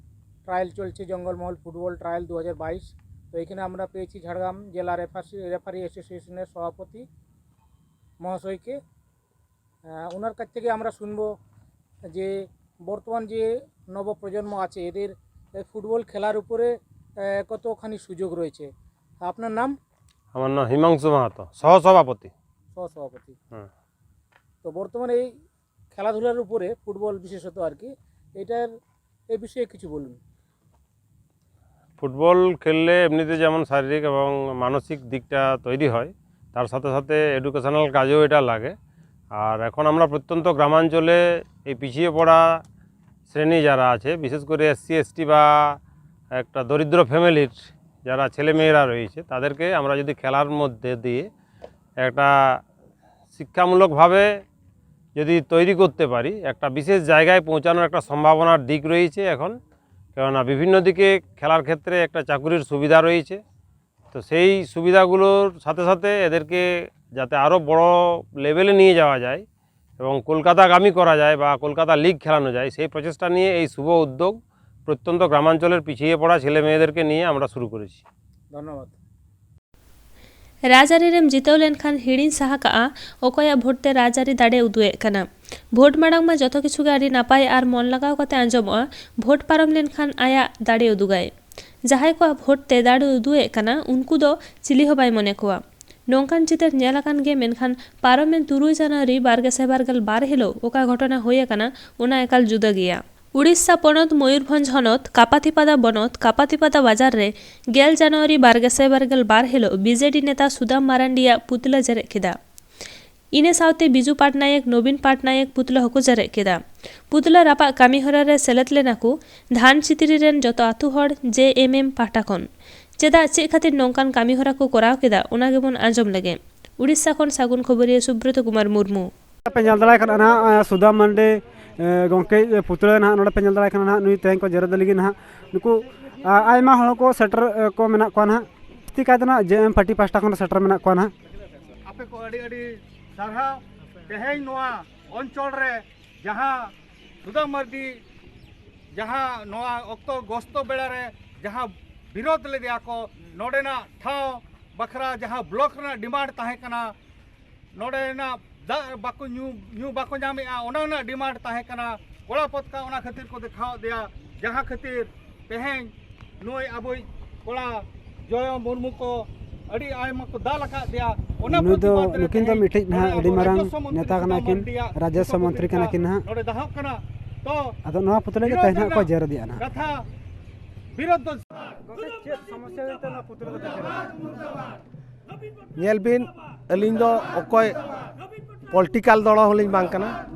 ট্রায়াল চলছে, জঙ্গলমহল ফুটবল ট্রায়াল দু হাজার বাইশ। তো এখানে আমরা পেয়েছি ঝাড়গ্রাম জেলা রেফারি রেফারি অ্যাসোসিয়েশনের সভাপতি মহাশয়কে। আহ, ওনার কাছ থেকে আমরা শুনবো যে বর্তমান যে নবপ্রজন্ম আছে, এদের এই ফুটবল খেলার উপরে আহ, কতখানি সুযোগ রয়েছে। আপনার নাম? আমার নাম হিমাংশু মাহাতো, সহসভাপতি। সহসভাপতি। হুম। তো বর্তমানে এই খেলাধুলার উপরে, ফুটবল বিশেষত আর কি, এটার এ বিষয়ে কিছু বলুন। ফুটবল খেললে এমনিতে যেমন শারীরিক এবং মানসিক দিকটা তৈরি হয়, তার সাথে সাথে এডুকেশনাল কাজেও এটা লাগে। আর এখন আমরা প্রত্যন্ত গ্রামাঞ্চলে এই পিছিয়ে পড়া শ্রেণী যারা আছে, বিশেষ করে এসসি এসটি বা একটা দরিদ্র ফ্যামিলির যারা ছেলেমেয়েরা রয়েছে, তাদেরকে আমরা যদি খেলার মধ্যে দিয়ে একটা শিক্ষামূলকভাবে যদি তৈরি করতে পারি, একটা বিশেষ জায়গায় পৌঁছানোর একটা সম্ভাবনার দিক রয়েছে এখন। কেননা বিভিন্ন দিকে খেলার ক্ষেত্রে একটা চাকুরির সুবিধা রয়েছে। তো সেই সুবিধাগুলোর সাথে সাথে এদেরকে যাতে আরও বড় লেভেলে নিয়ে যাওয়া যায় এবং কলকাতাগামী করা যায় বা কলকাতা লিগ খেলানো যায়, সেই প্রচেষ্টা নিয়ে এই শুভ উদ্যোগ প্রত্যন্ত গ্রামাঞ্চলের পিছিয়ে পড়া ছেলে মেয়েদেরকে নিয়ে আমরা শুরু করেছি। ধন্যবাদ। ᱨᱟᱡᱽᱟᱹᱨᱤ ᱨᱮᱢ ᱡᱤᱛᱟᱹᱣ ᱞᱮᱱᱠᱷᱟᱱ ᱦᱤᱲᱤᱧ ᱥᱟᱦᱟ ᱠᱟᱜᱼᱟ ᱚᱠᱚᱭᱟᱜ ᱵᱷᱳᱴ ᱛᱮ ᱨᱟᱡᱽᱟᱹᱨᱤ ᱫᱟᱲᱮ ᱩᱫᱩᱜ ᱮᱫ ᱠᱟᱱᱟ᱾ ᱵᱷᱳᱴ ᱢᱟᱲᱟᱝ ᱢᱟ ᱡᱚᱛᱚ ᱠᱤᱪᱷᱩ ᱜᱮ ᱟᱹᱰᱤ ᱱᱟᱯᱟᱭ ᱟᱨ ᱢᱚᱱ ᱞᱟᱜᱟᱣ ᱠᱟᱛᱮ ᱟᱸᱡᱚᱢᱚᱜᱼᱟ, ᱵᱷᱳᱴ ᱯᱟᱨᱚᱢ ᱞᱮᱱᱠᱷᱟᱱ ᱟᱭᱟᱜ ᱫᱟᱲᱮ ᱩᱫᱩᱜᱟᱭ᱾ ᱡᱟᱦᱟᱸᱭ ᱠᱚᱣᱟᱜ ᱵᱷᱳᱴ ᱛᱮ ᱫᱟᱲᱮ ᱩᱫᱩᱜ ᱮᱫ ᱠᱟᱱᱟ, ᱩᱱᱠᱩ ᱫᱚ ᱪᱤᱞᱤ ᱦᱚᱸ ᱵᱟᱭ ᱢᱚᱱᱮ ᱠᱚᱣᱟ᱾ ᱱᱚᱝᱠᱟᱱ ᱪᱤᱛᱟᱹᱨ ᱧᱮᱞ ᱟᱠᱟᱱ ᱜᱮ, ᱢᱮᱱᱠᱷᱟᱱ ᱯᱟᱨᱚᱢᱮᱱ ᱛᱩᱨᱩᱭ ᱡᱟᱱᱩᱣᱟᱨᱤ ᱵᱟᱨ ᱜᱮᱥᱟᱭ ᱵᱟᱨ ᱜᱮᱞ ᱵᱟᱨ ᱦᱤᱞᱳᱜ ᱚᱠᱟ ᱜᱷᱚᱴᱚᱱᱟ ᱦᱩᱭ ᱟᱠᱟᱱᱟ, ᱚᱱᱟ ᱮᱠᱟᱞ ᱡᱩᱫᱟᱹ ᱜᱮᱭᱟ᱾ ᱩᱲᱤᱥᱥᱟ ᱯᱚᱱᱚᱛ ᱢᱚᱭᱩᱨᱵᱷᱚᱸᱡᱽ ᱦᱚᱱᱚᱛ ᱠᱟᱯᱟᱛᱤᱯᱟᱫᱟ ᱵᱚᱱᱚᱛ ᱠᱟᱯᱟᱛᱤᱯᱟᱫᱟ ᱵᱟᱡᱟᱨ ᱨᱮ ᱜᱮᱞ ᱡᱟᱱᱩᱣᱟᱨᱤ ᱵᱟᱨ ᱜᱮᱥᱟᱭ ᱵᱟᱨ ᱜᱮᱞ ᱵᱟᱨ ᱦᱤᱞᱳᱜ ᱵᱤᱡᱮᱰᱤ ᱱᱮᱛᱟ ᱥᱩᱫᱟᱢ ᱢᱟᱨᱟᱱᱰᱤᱭᱟᱜ ᱯᱩᱛᱞᱟᱹ ᱡᱮᱨᱮᱫ ᱠᱮᱫᱟ᱾ ᱤᱱᱟᱹ ᱥᱟᱶᱛᱮ ᱵᱤᱡᱩ ᱯᱟᱴᱱᱟᱭᱮᱠ, ᱱᱚᱵᱤᱱ ᱯᱟᱴᱱᱟᱭᱮᱠ ᱯᱩᱛᱞᱟᱹ ᱦᱚᱸᱠᱚ ᱡᱮᱨᱮᱫ ᱠᱮᱫᱟ᱾ ᱯᱩᱛᱞᱟᱹ ᱨᱟᱯᱟᱜ ᱠᱟᱹᱢᱤ ᱦᱚᱨᱟ ᱨᱮ ᱥᱮᱞᱮᱫ ᱞᱮᱱᱟ ᱠᱚ ᱫᱷᱟᱱ ᱪᱤᱛᱨᱤ ᱨᱮᱱ ᱡᱚᱛᱚ ᱟᱹᱛᱩ ᱦᱚᱲ ᱡᱮ ᱮᱢ ᱮᱢ ᱯᱟᱦᱴᱟ ᱠᱷᱚᱱ᱾ ᱪᱮᱫᱟᱜ, ᱪᱮᱫ ᱠᱷᱟᱹᱛᱤᱨ ᱱᱚᱝᱠᱟᱱ ᱠᱟᱹᱢᱤ ᱦᱚᱨᱟ ᱠᱚ ᱠᱚᱨᱟᱣ ᱠᱮᱫᱟ, ᱚᱱᱟ ᱜᱮᱵᱚᱱ ᱟᱸᱡᱚᱢ ᱞᱮᱜᱮ᱾ ᱩᱲᱤᱥᱥᱟ ᱠᱷᱚᱱ ᱥᱟᱹᱜᱩᱱ ᱠᱷᱚᱵᱚᱨᱤᱭᱟᱹ ᱥᱩᱵᱨᱚᱛ ᱠᱩᱢᱟᱨ ᱢᱩᱨᱢᱩ᱾ ᱯᱮ ᱧᱮᱞ ᱫᱟᱲᱮᱭᱟᱜ ᱠᱟᱱᱟ ᱱᱟᱦᱟᱜ, ᱮ, ᱥᱩᱫᱟᱢ ᱢᱟᱱᱰᱤ, ᱮ, ᱜᱚᱢᱠᱮ, ᱮ, ᱯᱩᱛᱲᱟᱹ ᱱᱟᱦᱟᱜ ᱱᱚᱰᱮ ᱯᱮ ᱧᱮᱞ ᱫᱟᱲᱮᱭᱟᱜ ᱠᱟᱱᱟ ᱱᱟᱦᱟᱜ, ᱱᱩᱭ ᱛᱮᱦᱮᱧ ᱠᱚ ᱡᱮᱨᱮᱫ ᱞᱟᱹᱜᱤᱫ ᱱᱟᱦᱟᱜ᱾ ᱱᱩᱠᱩ, ᱟ, ᱟᱭᱢᱟ ᱦᱚᱲ ᱠᱚ ᱥᱮᱴᱮᱨ, ᱮ, ᱠᱚ ᱢᱮᱱᱟᱜ ᱠᱚᱣᱟ ᱱᱟᱦᱟᱜ᱾ ᱡᱟᱹᱥᱛᱤ ᱠᱟᱭᱛᱮ ᱱᱟᱦᱟᱜ ᱡᱮ ᱮᱢ ᱯᱟᱨᱴᱤ ᱯᱟᱦᱴᱟ ᱠᱷᱚᱱ ᱥᱮᱴᱮᱨ ᱢᱮᱱᱟᱜ ᱠᱚᱣᱟ ᱱᱟᱦᱟᱜ᱾ ᱟᱯᱮ ᱠᱚ ᱟᱹᱰᱤ ᱟᱹᱰᱤ ᱥᱟᱨᱦᱟᱣ᱾ ᱛᱮᱦᱮᱧ ᱱᱚᱣᱟ ᱚᱧᱪᱚᱞ ᱨᱮ ᱡᱟᱦᱟᱸ ᱥᱩᱫᱟᱢ ᱢᱟᱨᱰᱤ ᱡᱟᱦᱟᱸ ᱱᱚᱣᱟ ᱚᱠᱛᱚ ᱜᱚᱥᱛᱚ ᱵᱮᱲᱟ ᱨᱮ ᱡᱟᱦᱟᱸ ᱵᱤᱨᱳᱫ ᱞᱮᱫᱮᱭᱟ ᱠᱚ, ᱱᱚᱰᱮᱱᱟᱜ ᱴᱷᱟᱶ ᱵᱟᱠᱷᱨᱟ ᱡᱟᱦᱟᱸ ᱵᱞᱚᱠ ᱨᱮᱱᱟᱜ ᱰᱤᱢᱟᱱᱰ ᱛᱟᱦᱮᱸ ᱠᱟᱱᱟ, ᱱᱚᱰᱮᱱᱟᱜ ᱫᱟᱜ ᱵᱟᱠᱚ ᱧᱩ, ᱧᱩ ᱵᱟᱠᱚ ᱧᱟᱢᱮᱫᱼᱟ, ᱚᱱᱟ ᱨᱮᱱᱟᱜ ᱰᱤᱢᱟᱱᱰ ᱛᱟᱦᱮᱸ ᱠᱟᱱᱟ᱾ ᱠᱚᱲᱟ ᱯᱚᱛᱠᱟ ᱚᱱᱟ ᱠᱷᱟᱹᱛᱤᱨ ᱠᱚ ᱫᱮᱠᱷᱟᱣ ᱟᱫᱮᱭᱟ, ᱡᱟᱦᱟᱸ ᱠᱷᱟᱹᱛᱤᱨ ᱛᱮᱦᱮᱧ ᱱᱩᱭ ᱟᱵᱚᱭᱤᱡ ᱠᱚᱲᱟ ᱡᱚᱭᱚ ᱢᱩᱨᱢᱩ ᱠᱚ ᱟᱹᱰᱤ ᱟᱭᱢᱟ ᱠᱚ ᱫᱟᱞ ᱟᱠᱟᱫ ᱫᱮᱭᱟ᱾ ᱚᱱᱟ ᱱᱩᱭ ᱫᱚ, ᱯᱨᱚᱛᱤᱵᱟᱫ ᱨᱮ ᱱᱩᱠᱤᱱ ᱫᱚ ᱛᱮᱦᱮᱧ ᱢᱤᱫᱴᱤᱡ ᱱᱟᱦᱟᱜ ᱱᱚᱰᱮ ᱟᱹᱰᱤ ᱟᱵᱚ ᱢᱟᱨᱟᱝ ᱨᱟᱡᱽᱡᱚ ᱥᱚᱢᱚᱱᱛᱨᱤ ᱱᱮᱛᱟ ᱠᱟᱱᱟ ᱥᱩᱫᱟᱢ ᱠᱤᱱ, ᱢᱟᱨᱰᱤᱭᱟᱜ ᱨᱟᱡᱽᱡᱚ ᱫᱤᱥᱚᱢ ᱥᱚᱢᱚᱱᱛᱨᱤ ᱠᱟᱱᱟ ᱯᱚᱛᱨᱤᱠᱟ ᱠᱤᱱ ᱱᱟᱦᱟᱜ᱾ ᱱᱚᱰᱮ ᱫᱟᱦᱚᱜ ᱠᱟᱱᱟ᱾ ᱛᱚ ᱟᱫᱚ ᱱᱚᱣᱟ ᱯᱩᱛᱞᱟᱹ ᱜᱮ ᱵᱤᱨᱳᱫᱷ ᱛᱮᱦᱮᱧ ᱱᱟᱦᱟᱜ ᱠᱚ ᱨᱮᱱᱟᱜ ᱡᱮᱨᱮᱫ ᱮᱫᱼᱟ ᱱᱟᱦᱟᱜ᱾ ᱠᱟᱛᱷᱟ ᱵᱤᱨᱳᱫᱷ ᱫᱚ ᱜᱚᱢᱠᱮ, ᱪᱮᱫ ᱥᱚᱢᱚᱥᱥᱟ ᱦᱩᱭᱩᱜ ᱛᱮ ᱱᱚᱣᱟ ᱯᱩᱛᱞᱟᱹ ᱫᱚ ᱯᱮ ᱡᱮᱨᱮᱫ ᱮᱫᱼᱟ? ᱧᱮᱞ ᱵᱤᱱ, ᱟᱹᱞᱤᱧ ᱫᱚ ᱚᱠᱚᱭ ᱯᱚᱞᱤᱴᱤᱠᱟᱞ ᱫᱚᱞ ᱦᱚᱸᱞᱤᱧ ᱵᱟᱝ ᱠᱟᱱᱟ᱾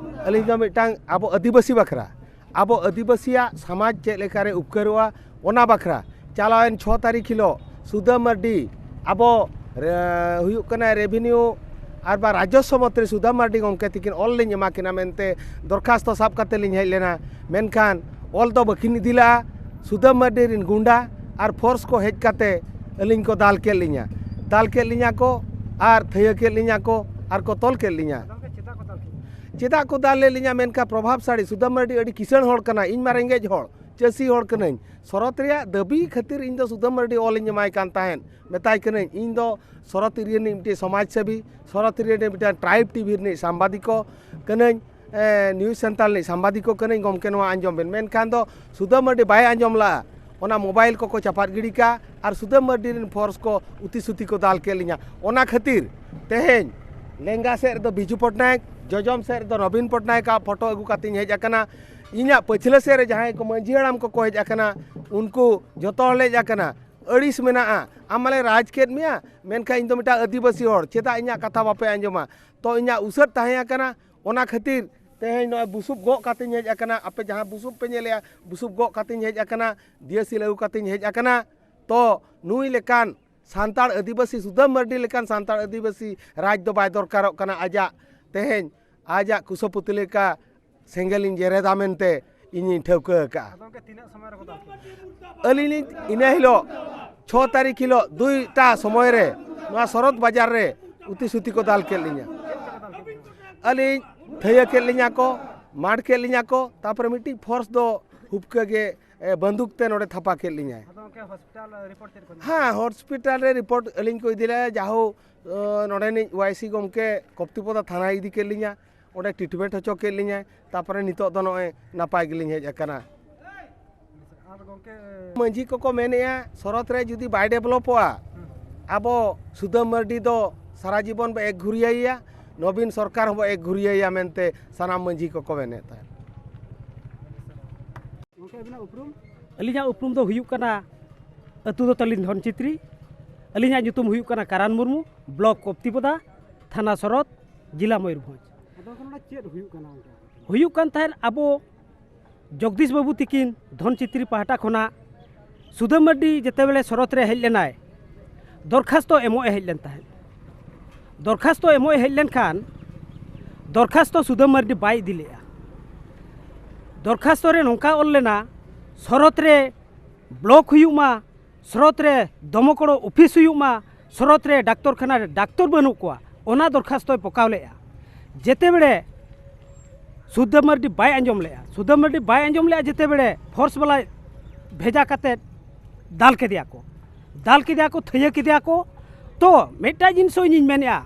ᱟᱹᱞᱤᱧ ᱫᱚ ᱢᱤᱫᱴᱟᱝ ᱟᱵᱚ ᱟᱹᱫᱤᱵᱟᱹᱥᱤ ᱵᱟᱠᱷᱨᱟ, ᱟᱵᱚ ᱟᱹᱫᱤᱵᱟᱹᱥᱤᱭᱟᱜ ᱥᱚᱢᱟᱡᱽ ᱪᱮᱫ ᱞᱮᱠᱟᱨᱮ ᱩᱯᱠᱟᱹᱨᱚᱜᱼᱟ, ᱚᱱᱟ ᱵᱟᱠᱷᱨᱟ᱾ ᱪᱟᱞᱟᱣᱮᱱ ᱪᱷᱚ ᱛᱟᱹᱨᱤᱠᱷ ᱦᱤᱞᱳᱜ ᱥᱩᱫᱟᱹ ᱢᱟᱹᱨᱰᱤ ᱟᱵᱚ, ᱨᱮ-, ᱦᱩᱭᱩᱜ ᱠᱟᱱᱟ ᱨᱮᱵᱷᱤᱱᱤᱭᱩ ᱟᱨ ᱵᱟ ᱨᱟᱡᱚᱥᱣᱚ ᱢᱚᱱᱛᱨᱤ ᱥᱩᱫᱟᱹ ᱢᱟᱹᱨᱰᱤ ᱜᱚᱢᱠᱮ ᱛᱤᱠᱤᱱ ᱚᱞ ᱞᱤᱧ ᱮᱢᱟ ᱠᱤᱱᱟ ᱢᱮᱱᱛᱮ ᱫᱚᱨᱠᱷᱟᱥᱛᱚ ᱥᱟᱵ ᱠᱟᱛᱮ ᱞᱤᱧ ᱦᱮᱡ ᱞᱮᱱᱟ᱾ ᱢᱮᱱᱠᱷᱟᱱ ᱚᱞ ᱫᱚ ᱵᱟᱹᱠᱤᱱ ᱤᱫᱤ ᱞᱮᱫᱼᱟ᱾ ᱥᱩᱫᱟᱹ ᱢᱟᱹᱨᱰᱤ ᱨᱤᱱ ᱜᱩᱱᱰᱟ ᱟᱨ ᱯᱷᱳᱨᱥ ᱠᱚ ᱦᱮᱡ ᱠᱟᱛᱮ ᱟᱹᱞᱤᱧ ᱠᱚ ᱫᱟᱞ ᱠᱮᱫ ᱞᱤᱧᱟ᱾ ᱫᱟᱞ ᱠᱮᱫ ᱞᱤᱧᱟ ᱠᱚ ᱟᱨ ᱛᱷᱟᱹᱭᱟᱹ ᱠᱮᱫ ᱞᱤᱧᱟ ᱠᱚ ᱟᱨ ᱠᱚ ᱛᱚᱞ ᱠᱮᱫ ᱞᱤᱧᱟ᱾ ᱪᱮᱫᱟᱜ ᱠᱚ ᱫᱟᱞ ᱞᱮᱫ ᱞᱤᱧᱟ? ᱢᱮᱱᱠᱷᱟᱱ ᱯᱨᱚᱵᱷᱟᱵᱽᱥᱟᱲᱤ ᱥᱩᱫᱟᱹ ᱢᱟᱹᱨᱰᱤ ᱟᱹᱰᱤ ᱠᱤᱥᱟᱹᱬ ᱦᱚᱲ ᱠᱟᱱᱟᱭ, ᱤᱧ ᱢᱟ ᱨᱮᱸᱜᱮᱡ ᱦᱚᱲ, ᱪᱟᱹᱥᱤ ᱦᱚᱲ ᱠᱟᱹᱱᱟᱹᱧ᱾ ᱥᱚᱨᱚᱛ ᱨᱮᱭᱟᱜ ᱫᱟᱹᱵᱤ ᱠᱷᱟᱹᱛᱤᱨ ᱤᱧ ᱫᱚ ᱥᱩᱫᱟᱹ ᱢᱟᱹᱨᱰᱤ ᱚᱞᱤᱧ ᱮᱢᱟᱭ ᱠᱟᱱ ᱛᱟᱦᱮᱸᱫ, ᱢᱮᱛᱟᱭ ᱠᱟᱹᱱᱟᱹᱧ, ᱤᱧ ᱫᱚ ᱥᱚᱨᱚᱛ ᱮᱨᱤᱭᱟ ᱨᱤᱱᱤᱡ ᱢᱤᱫᱴᱮᱱ ᱥᱚᱢᱟᱡᱽ ᱥᱮᱵᱤ, ᱥᱚᱨᱚᱛ ᱮᱨᱤᱭᱟ ᱨᱤᱱᱤᱡ ᱢᱤᱫᱴᱮᱱ ᱴᱨᱟᱭᱤᱵᱽ ᱴᱤᱵᱷᱤ ᱨᱤᱱᱤᱡ ᱥᱟᱢᱵᱟᱫᱤᱠ ᱠᱚ ᱠᱟᱹᱱᱟᱹᱧ, ᱮ, ᱱᱤᱭᱩᱡᱽ ᱥᱮᱱᱴᱟᱨ ᱨᱤᱱᱤᱡ ᱥᱟᱢᱵᱟᱫᱤᱠ ᱠᱚ ᱠᱟᱹᱱᱟᱹᱧ, ᱜᱚᱢᱠᱮ ᱱᱚᱣᱟ ᱟᱸᱡᱚᱢ ᱵᱮᱱ᱾ ᱢᱮᱱᱠᱷᱟᱱ ᱫᱚ ᱥᱩᱫᱟᱹ ᱢᱟᱹᱨᱰᱤ ᱵᱟᱭ ᱟᱸᱡᱚᱢ ᱞᱟᱜᱼᱟ᱾ ᱚᱱᱟ ᱢᱳᱵᱟᱭᱤᱞ ᱠᱚᱠᱚ ᱪᱟᱯᱟᱫ ᱜᱤᱰᱤ ᱠᱟᱜᱼᱟ ᱟᱨ ᱥᱩᱫᱟᱹ ᱢᱟᱹᱨᱰᱤ ᱨᱤᱱ ᱯᱷᱳᱨᱥ ᱠᱚ ᱩᱛᱤ ᱥᱩᱛᱤ ᱠᱚ ᱫᱟᱞ ᱠᱮᱫ ᱞᱤᱧᱟ᱾ ᱚᱱᱟ ᱠᱷᱟᱹᱛᱤᱨ ᱛᱮᱦᱮᱧ ᱞᱮᱸᱜᱟ ᱥᱮᱫ ᱨᱮᱫᱚ ᱵᱤᱡᱩ ᱯᱚᱴᱱᱟᱭᱮᱠ, ᱡᱚᱡᱚᱢ ᱥᱮᱫ ᱨᱮᱫᱚ ᱱᱚᱵᱤᱱ ᱯᱚᱴᱱᱟᱭᱮᱠ ᱟᱜ ᱯᱷᱳᱴᱳ ᱟᱹᱜᱩ ᱠᱟᱛᱮᱧ ᱦᱮᱡ ᱟᱠᱟᱱᱟ᱾ ᱤᱧᱟᱹᱜ ᱯᱟᱹᱪᱷᱞᱟᱹ ᱥᱮᱫ ᱨᱮ ᱡᱟᱦᱟᱸᱭ ᱠᱚ ᱢᱟᱹᱡᱷᱤ ᱦᱟᱲᱟᱢ ᱠᱚᱠᱚ ᱦᱮᱡ ᱟᱠᱟᱱᱟ, ᱩᱱᱠᱩ ᱡᱚᱛᱚ ᱦᱚᱲ ᱞᱮ ᱦᱮᱡ ᱟᱠᱟᱱᱟ᱾ ᱟᱹᱲᱤᱥ ᱢᱮᱱᱟᱜᱼᱟ᱾ ᱟᱢ ᱢᱟᱞᱮ ᱨᱟᱡᱽ ᱠᱮᱫ ᱢᱮᱭᱟ, ᱢᱮᱱᱠᱷᱟᱱ ᱤᱧ ᱫᱚ ᱢᱤᱫᱴᱟᱝ ᱟᱹᱫᱤᱵᱟᱹᱥᱤ ᱦᱚᱲ, ᱪᱮᱫᱟᱜ ᱤᱧᱟᱹᱜ ᱠᱟᱛᱷᱟ ᱵᱟᱯᱮ ᱟᱸᱡᱚᱢᱟ? ᱛᱚ ᱤᱧᱟᱹᱜ ᱩᱥᱟᱹᱫ ᱛᱟᱦᱮᱸ ᱟᱠᱟᱱᱟ, ᱚᱱᱟ ᱠᱷᱟᱹᱛᱤᱨ ᱛᱮᱦᱮᱧ ᱱᱚᱜᱼᱚᱭ ᱵᱩᱥᱩᱵ ᱜᱚᱜ ᱠᱟᱛᱮᱧ ᱦᱮᱡ ᱟᱠᱟᱱᱟ᱾ ᱟᱯᱮ ᱡᱟᱦᱟᱸ ᱵᱩᱥᱩᱵ ᱯᱮ ᱧᱮᱞᱮᱜᱼᱟ, ᱵᱩᱥᱩᱵ ᱜᱚᱜ ᱠᱟᱛᱮᱧ ᱦᱮᱡ ᱟᱠᱟᱱᱟ, ᱫᱤᱭᱟᱹᱥᱤᱞ ᱟᱹᱜᱩ ᱠᱟᱛᱮᱧ ᱦᱮᱡ ᱟᱠᱟᱱᱟ᱾ ᱛᱚ ᱱᱩᱭ ᱞᱮᱠᱟᱱ ᱥᱟᱱᱛᱟᱲ ᱟᱹᱫᱤᱵᱟᱹᱥᱤ, ᱥᱩᱫᱟᱹᱢ ᱢᱟᱹᱨᱰᱤ ᱞᱮᱠᱟᱱ ᱥᱟᱱᱛᱟᱲ ᱟᱹᱫᱤᱵᱟᱹᱥᱤ ᱨᱟᱡᱽ ᱫᱚ ᱵᱟᱭ ᱫᱚᱨᱠᱟᱨᱚᱜ ᱠᱟᱱᱟ᱾ ᱟᱡᱟᱜ ᱛᱮᱦᱮᱧ ᱟᱡᱟᱜ ᱠᱩᱥᱟᱹᱯᱩᱛᱤ ᱞᱮᱠᱟ ᱥᱮᱸᱜᱮᱞᱤᱧ ᱡᱮᱨᱮᱫᱟ ᱢᱮᱱᱛᱮ ᱤᱧᱤᱧ ᱴᱷᱟᱹᱣᱠᱟᱹ ᱟᱠᱟᱫᱼᱟ᱾ ᱟᱫᱚ ᱜᱚᱢᱠᱮ, ᱛᱤᱱᱟᱹᱜ ᱥᱚᱢᱚᱭ ᱨᱮᱠᱚ ᱫᱟᱞ ᱠᱮᱫ ᱵᱤᱱᱟ? ᱟᱹᱞᱤᱧ ᱞᱤᱧ ᱤᱱᱟᱹ ᱦᱤᱞᱳᱜ ᱪᱷᱚ ᱛᱟᱹᱨᱤᱠᱷ ᱦᱤᱞᱳᱜ ᱫᱩᱭᱴᱟ ᱥᱚᱢᱚᱭ ᱨᱮ ᱱᱚᱣᱟ ᱥᱚᱨᱚᱛ ᱵᱟᱡᱟᱨ ᱨᱮ ᱩᱛᱤ ᱥᱩᱛᱤ ᱠᱚ ᱫᱟᱞ ᱠᱮᱫ ᱞᱤᱧᱟ᱾ ᱟᱹᱞᱤᱧ ᱛᱷᱟᱹᱭᱟᱹ ᱠᱮᱫ ᱞᱤᱧᱟ ᱠᱚ, ᱢᱟᱨ ᱠᱮᱫ ᱞᱤᱧᱟ ᱠᱚ, ᱛᱟᱨᱯᱚᱨᱮ ᱢᱤᱫᱴᱤᱡ ᱯᱷᱳᱨᱥ ᱫᱚ ᱦᱩᱯᱠᱟᱹ ᱜᱮ, ᱮ, ᱵᱟᱱᱫᱩᱠ ᱛᱮ ᱱᱚᱰᱮ ᱛᱷᱟᱯᱟ ᱠᱮᱫ ᱞᱤᱧᱟᱭ᱾ ᱟᱫᱚ ᱜᱚᱢᱠᱮ, ᱦᱚᱥᱯᱤᱴᱟᱞ ᱨᱤᱯᱳᱨᱴ ᱪᱮᱫ ᱠᱚ ᱧᱟᱢ? ᱦᱮᱸ, ᱦᱚᱥᱯᱤᱴᱟᱞ ᱨᱮ ᱨᱤᱯᱳᱨᱴ ᱟᱹᱞᱤᱧ ᱠᱚ ᱤᱫᱤ ᱞᱮᱫᱼᱟ, ᱡᱟᱦᱳ, ᱮ, ᱱᱚᱰᱮᱱᱤᱡ ᱣᱟᱭ ᱥᱤ ᱜᱚᱢᱠᱮ ᱠᱚᱯᱛᱤᱯᱚᱫᱟ ᱛᱷᱟᱱᱟᱭ ᱤᱫᱤ ᱠᱮᱫ ᱞᱤᱧᱟ, ᱚᱸᱰᱮ ᱴᱨᱤᱴᱢᱮᱱᱴ ᱦᱚᱪᱚ ᱠᱮᱫ ᱞᱤᱧᱟᱭ᱾ ᱛᱟᱨᱯᱚᱨᱮ ᱱᱤᱛᱚᱜ ᱫᱚ ᱱᱚᱜᱼᱚᱭ ᱱᱟᱯᱟᱭ ᱜᱮᱞᱤᱧ ᱦᱮᱡ ᱟᱠᱟᱱᱟ᱾ ᱟᱨ ᱜᱚᱢᱠᱮ, ᱢᱟᱹᱡᱷᱤ ᱠᱚᱠᱚ ᱢᱮᱱᱮᱫᱼᱟ, ᱥᱚᱨᱚᱛ ᱨᱮ ᱡᱩᱫᱤ ᱵᱟᱭ ᱰᱮᱵᱷᱞᱚᱯᱚᱜᱼᱟ, ᱦᱩᱸ᱾ ᱟᱵᱚ ᱥᱩᱫᱟᱹᱢ ᱢᱟᱹᱨᱰᱤ ᱫᱚ ᱥᱟᱨᱟ ᱡᱤᱵᱚᱱ ᱵᱚ ᱮᱠ ᱜᱷᱩᱨᱤᱭᱟᱹᱭᱟ, ᱱᱚᱵᱤᱱ ᱥᱚᱨᱠᱟᱨ ᱦᱚᱸᱵᱚ ᱮᱠ ᱜᱷᱩᱨᱤᱭᱟᱹᱭᱟ ᱢᱮᱱᱛᱮ ᱥᱟᱱᱟᱢ ᱢᱟᱹᱡᱷᱤ ᱠᱚᱠᱚ ᱢᱮᱱᱮᱫ ᱛᱟᱦᱮᱸᱫ᱾ ᱜᱚᱢᱠᱮ, ᱟᱹᱵᱤᱱᱟᱜ ᱩᱯᱨᱩᱢ? ᱟᱹᱞᱤᱧᱟᱜ ᱩᱯᱨᱩᱢ ᱫᱚ ᱦᱩᱭᱩᱜ ᱠᱟᱱᱟ, ᱟᱹᱛᱩ ᱫᱚ ᱛᱟᱹᱞᱤᱧ ᱫᱷᱚᱱᱪᱤᱛᱨᱤ, ᱟᱹᱞᱤᱧᱟᱜ ᱧᱩᱛᱩᱢ ᱦᱩᱭᱩᱜ ᱠᱟᱱᱟ ᱠᱟᱨᱟᱱ ᱢᱩᱨᱢᱩ, ᱵᱞᱚᱠ ᱠᱚᱯᱛᱤᱯᱚᱫᱟ, ᱛᱷᱟᱱᱟ ᱥᱚᱨᱚᱛ, ᱡᱮᱞᱟ ᱢᱚᱭᱩᱨᱵᱷᱚᱸᱡᱽ᱾ ᱟᱫᱚ ᱜᱚᱢᱠᱮ, ᱱᱚᱰᱮ ᱪᱮᱫ ᱦᱩᱭᱩᱜ ᱠᱟᱱᱟ ᱚᱱᱠᱟ? ᱦᱩᱭᱩᱜ ᱠᱟᱱ ᱛᱟᱦᱮᱸᱫ, ᱟᱵᱚ ᱡᱚᱜᱽᱫᱤᱥ ᱵᱟᱹᱵᱩ ᱛᱤᱠᱤᱱ ᱫᱷᱚᱱᱪᱤᱛᱨᱤ ᱯᱟᱦᱴᱟ ᱠᱷᱚᱱᱟᱜ ᱥᱩᱫᱟᱹᱢ ᱢᱟᱹᱨᱰᱤ ᱡᱮᱛᱮᱵᱮᱞᱮ ᱥᱚᱨᱚᱛ ᱨᱮ ᱦᱮᱡ ᱞᱮᱱᱟᱭ, ᱫᱚᱨᱠᱷᱟᱥᱛᱚ ᱮᱢᱚᱜ ᱮ ᱦᱮᱡ ᱞᱮᱱ ᱛᱟᱦᱮᱸᱫ᱾ ᱫᱚᱨᱠᱷᱟᱥᱛᱚ ᱮᱢᱚᱜ ᱮ ᱦᱮᱡ ᱞᱮᱱᱠᱷᱟᱱ ᱫᱚᱨᱠᱷᱟᱥᱛᱚ ᱥᱩᱫᱟᱹᱢ ᱢᱟᱹᱨᱰᱤ ᱵᱟᱭ ᱤᱫᱤ ᱞᱮᱫᱼᱟ᱾ ᱫᱚᱨᱠᱷᱟᱥᱛᱚ ᱨᱮ ᱱᱚᱝᱠᱟ ᱚᱞ ᱞᱮᱱᱟ, ᱥᱚᱨᱚᱛ ᱨᱮ ᱵᱞᱚᱠ ᱦᱩᱭᱩᱜ ᱢᱟ, ᱥᱚᱨᱚᱛ ᱨᱮ ᱫᱚᱢᱚᱠᱚᱲᱚ ᱚᱯᱷᱤᱥ ᱦᱩᱭᱩᱜ ᱢᱟ, ᱥᱚᱨᱚᱛ ᱨᱮ ᱰᱟᱠᱛᱚᱨ ᱠᱷᱟᱱᱟ ᱨᱮ ᱰᱟᱠᱛᱚᱨ ᱵᱟᱹᱱᱩᱜ ᱠᱚᱣᱟ, ᱚᱱᱟ ᱫᱚᱨᱠᱷᱟᱥᱛᱚᱭ ᱯᱚᱠᱟᱣ ᱞᱮᱫᱼᱟ᱾ ᱡᱮᱛᱮ ᱵᱮᱲᱮ ᱥᱩᱫᱟᱹᱢ ᱢᱟᱹᱨᱰᱤ ᱵᱟᱭ ᱟᱸᱡᱚᱢ ᱞᱮᱫᱼᱟ, ᱥᱩᱫᱟᱹᱢ ᱢᱟᱹᱨᱰᱤ ᱵᱟᱭ ᱟᱸᱡᱚᱢ ᱞᱮᱫᱼᱟ, ᱡᱮᱛᱮ ᱵᱮᱲᱮ ᱯᱷᱳᱨᱥ ᱵᱟᱞᱟ ᱵᱷᱮᱡᱟ ᱠᱟᱛᱮᱫ ᱫᱟᱞ ᱠᱮᱫᱮᱭᱟ ᱠᱚ, ᱫᱟᱞ ᱠᱮᱫᱮᱭᱟ ᱠᱚ, ᱛᱷᱟᱹᱭᱟᱹ ᱠᱮᱫᱮᱭᱟ ᱠᱚ᱾ ᱛᱚ ᱢᱤᱫᱴᱟᱝ ᱡᱤᱱᱤᱥ ᱦᱚᱸ ᱤᱧᱤᱧ ᱢᱮᱱᱮᱫᱼᱟ,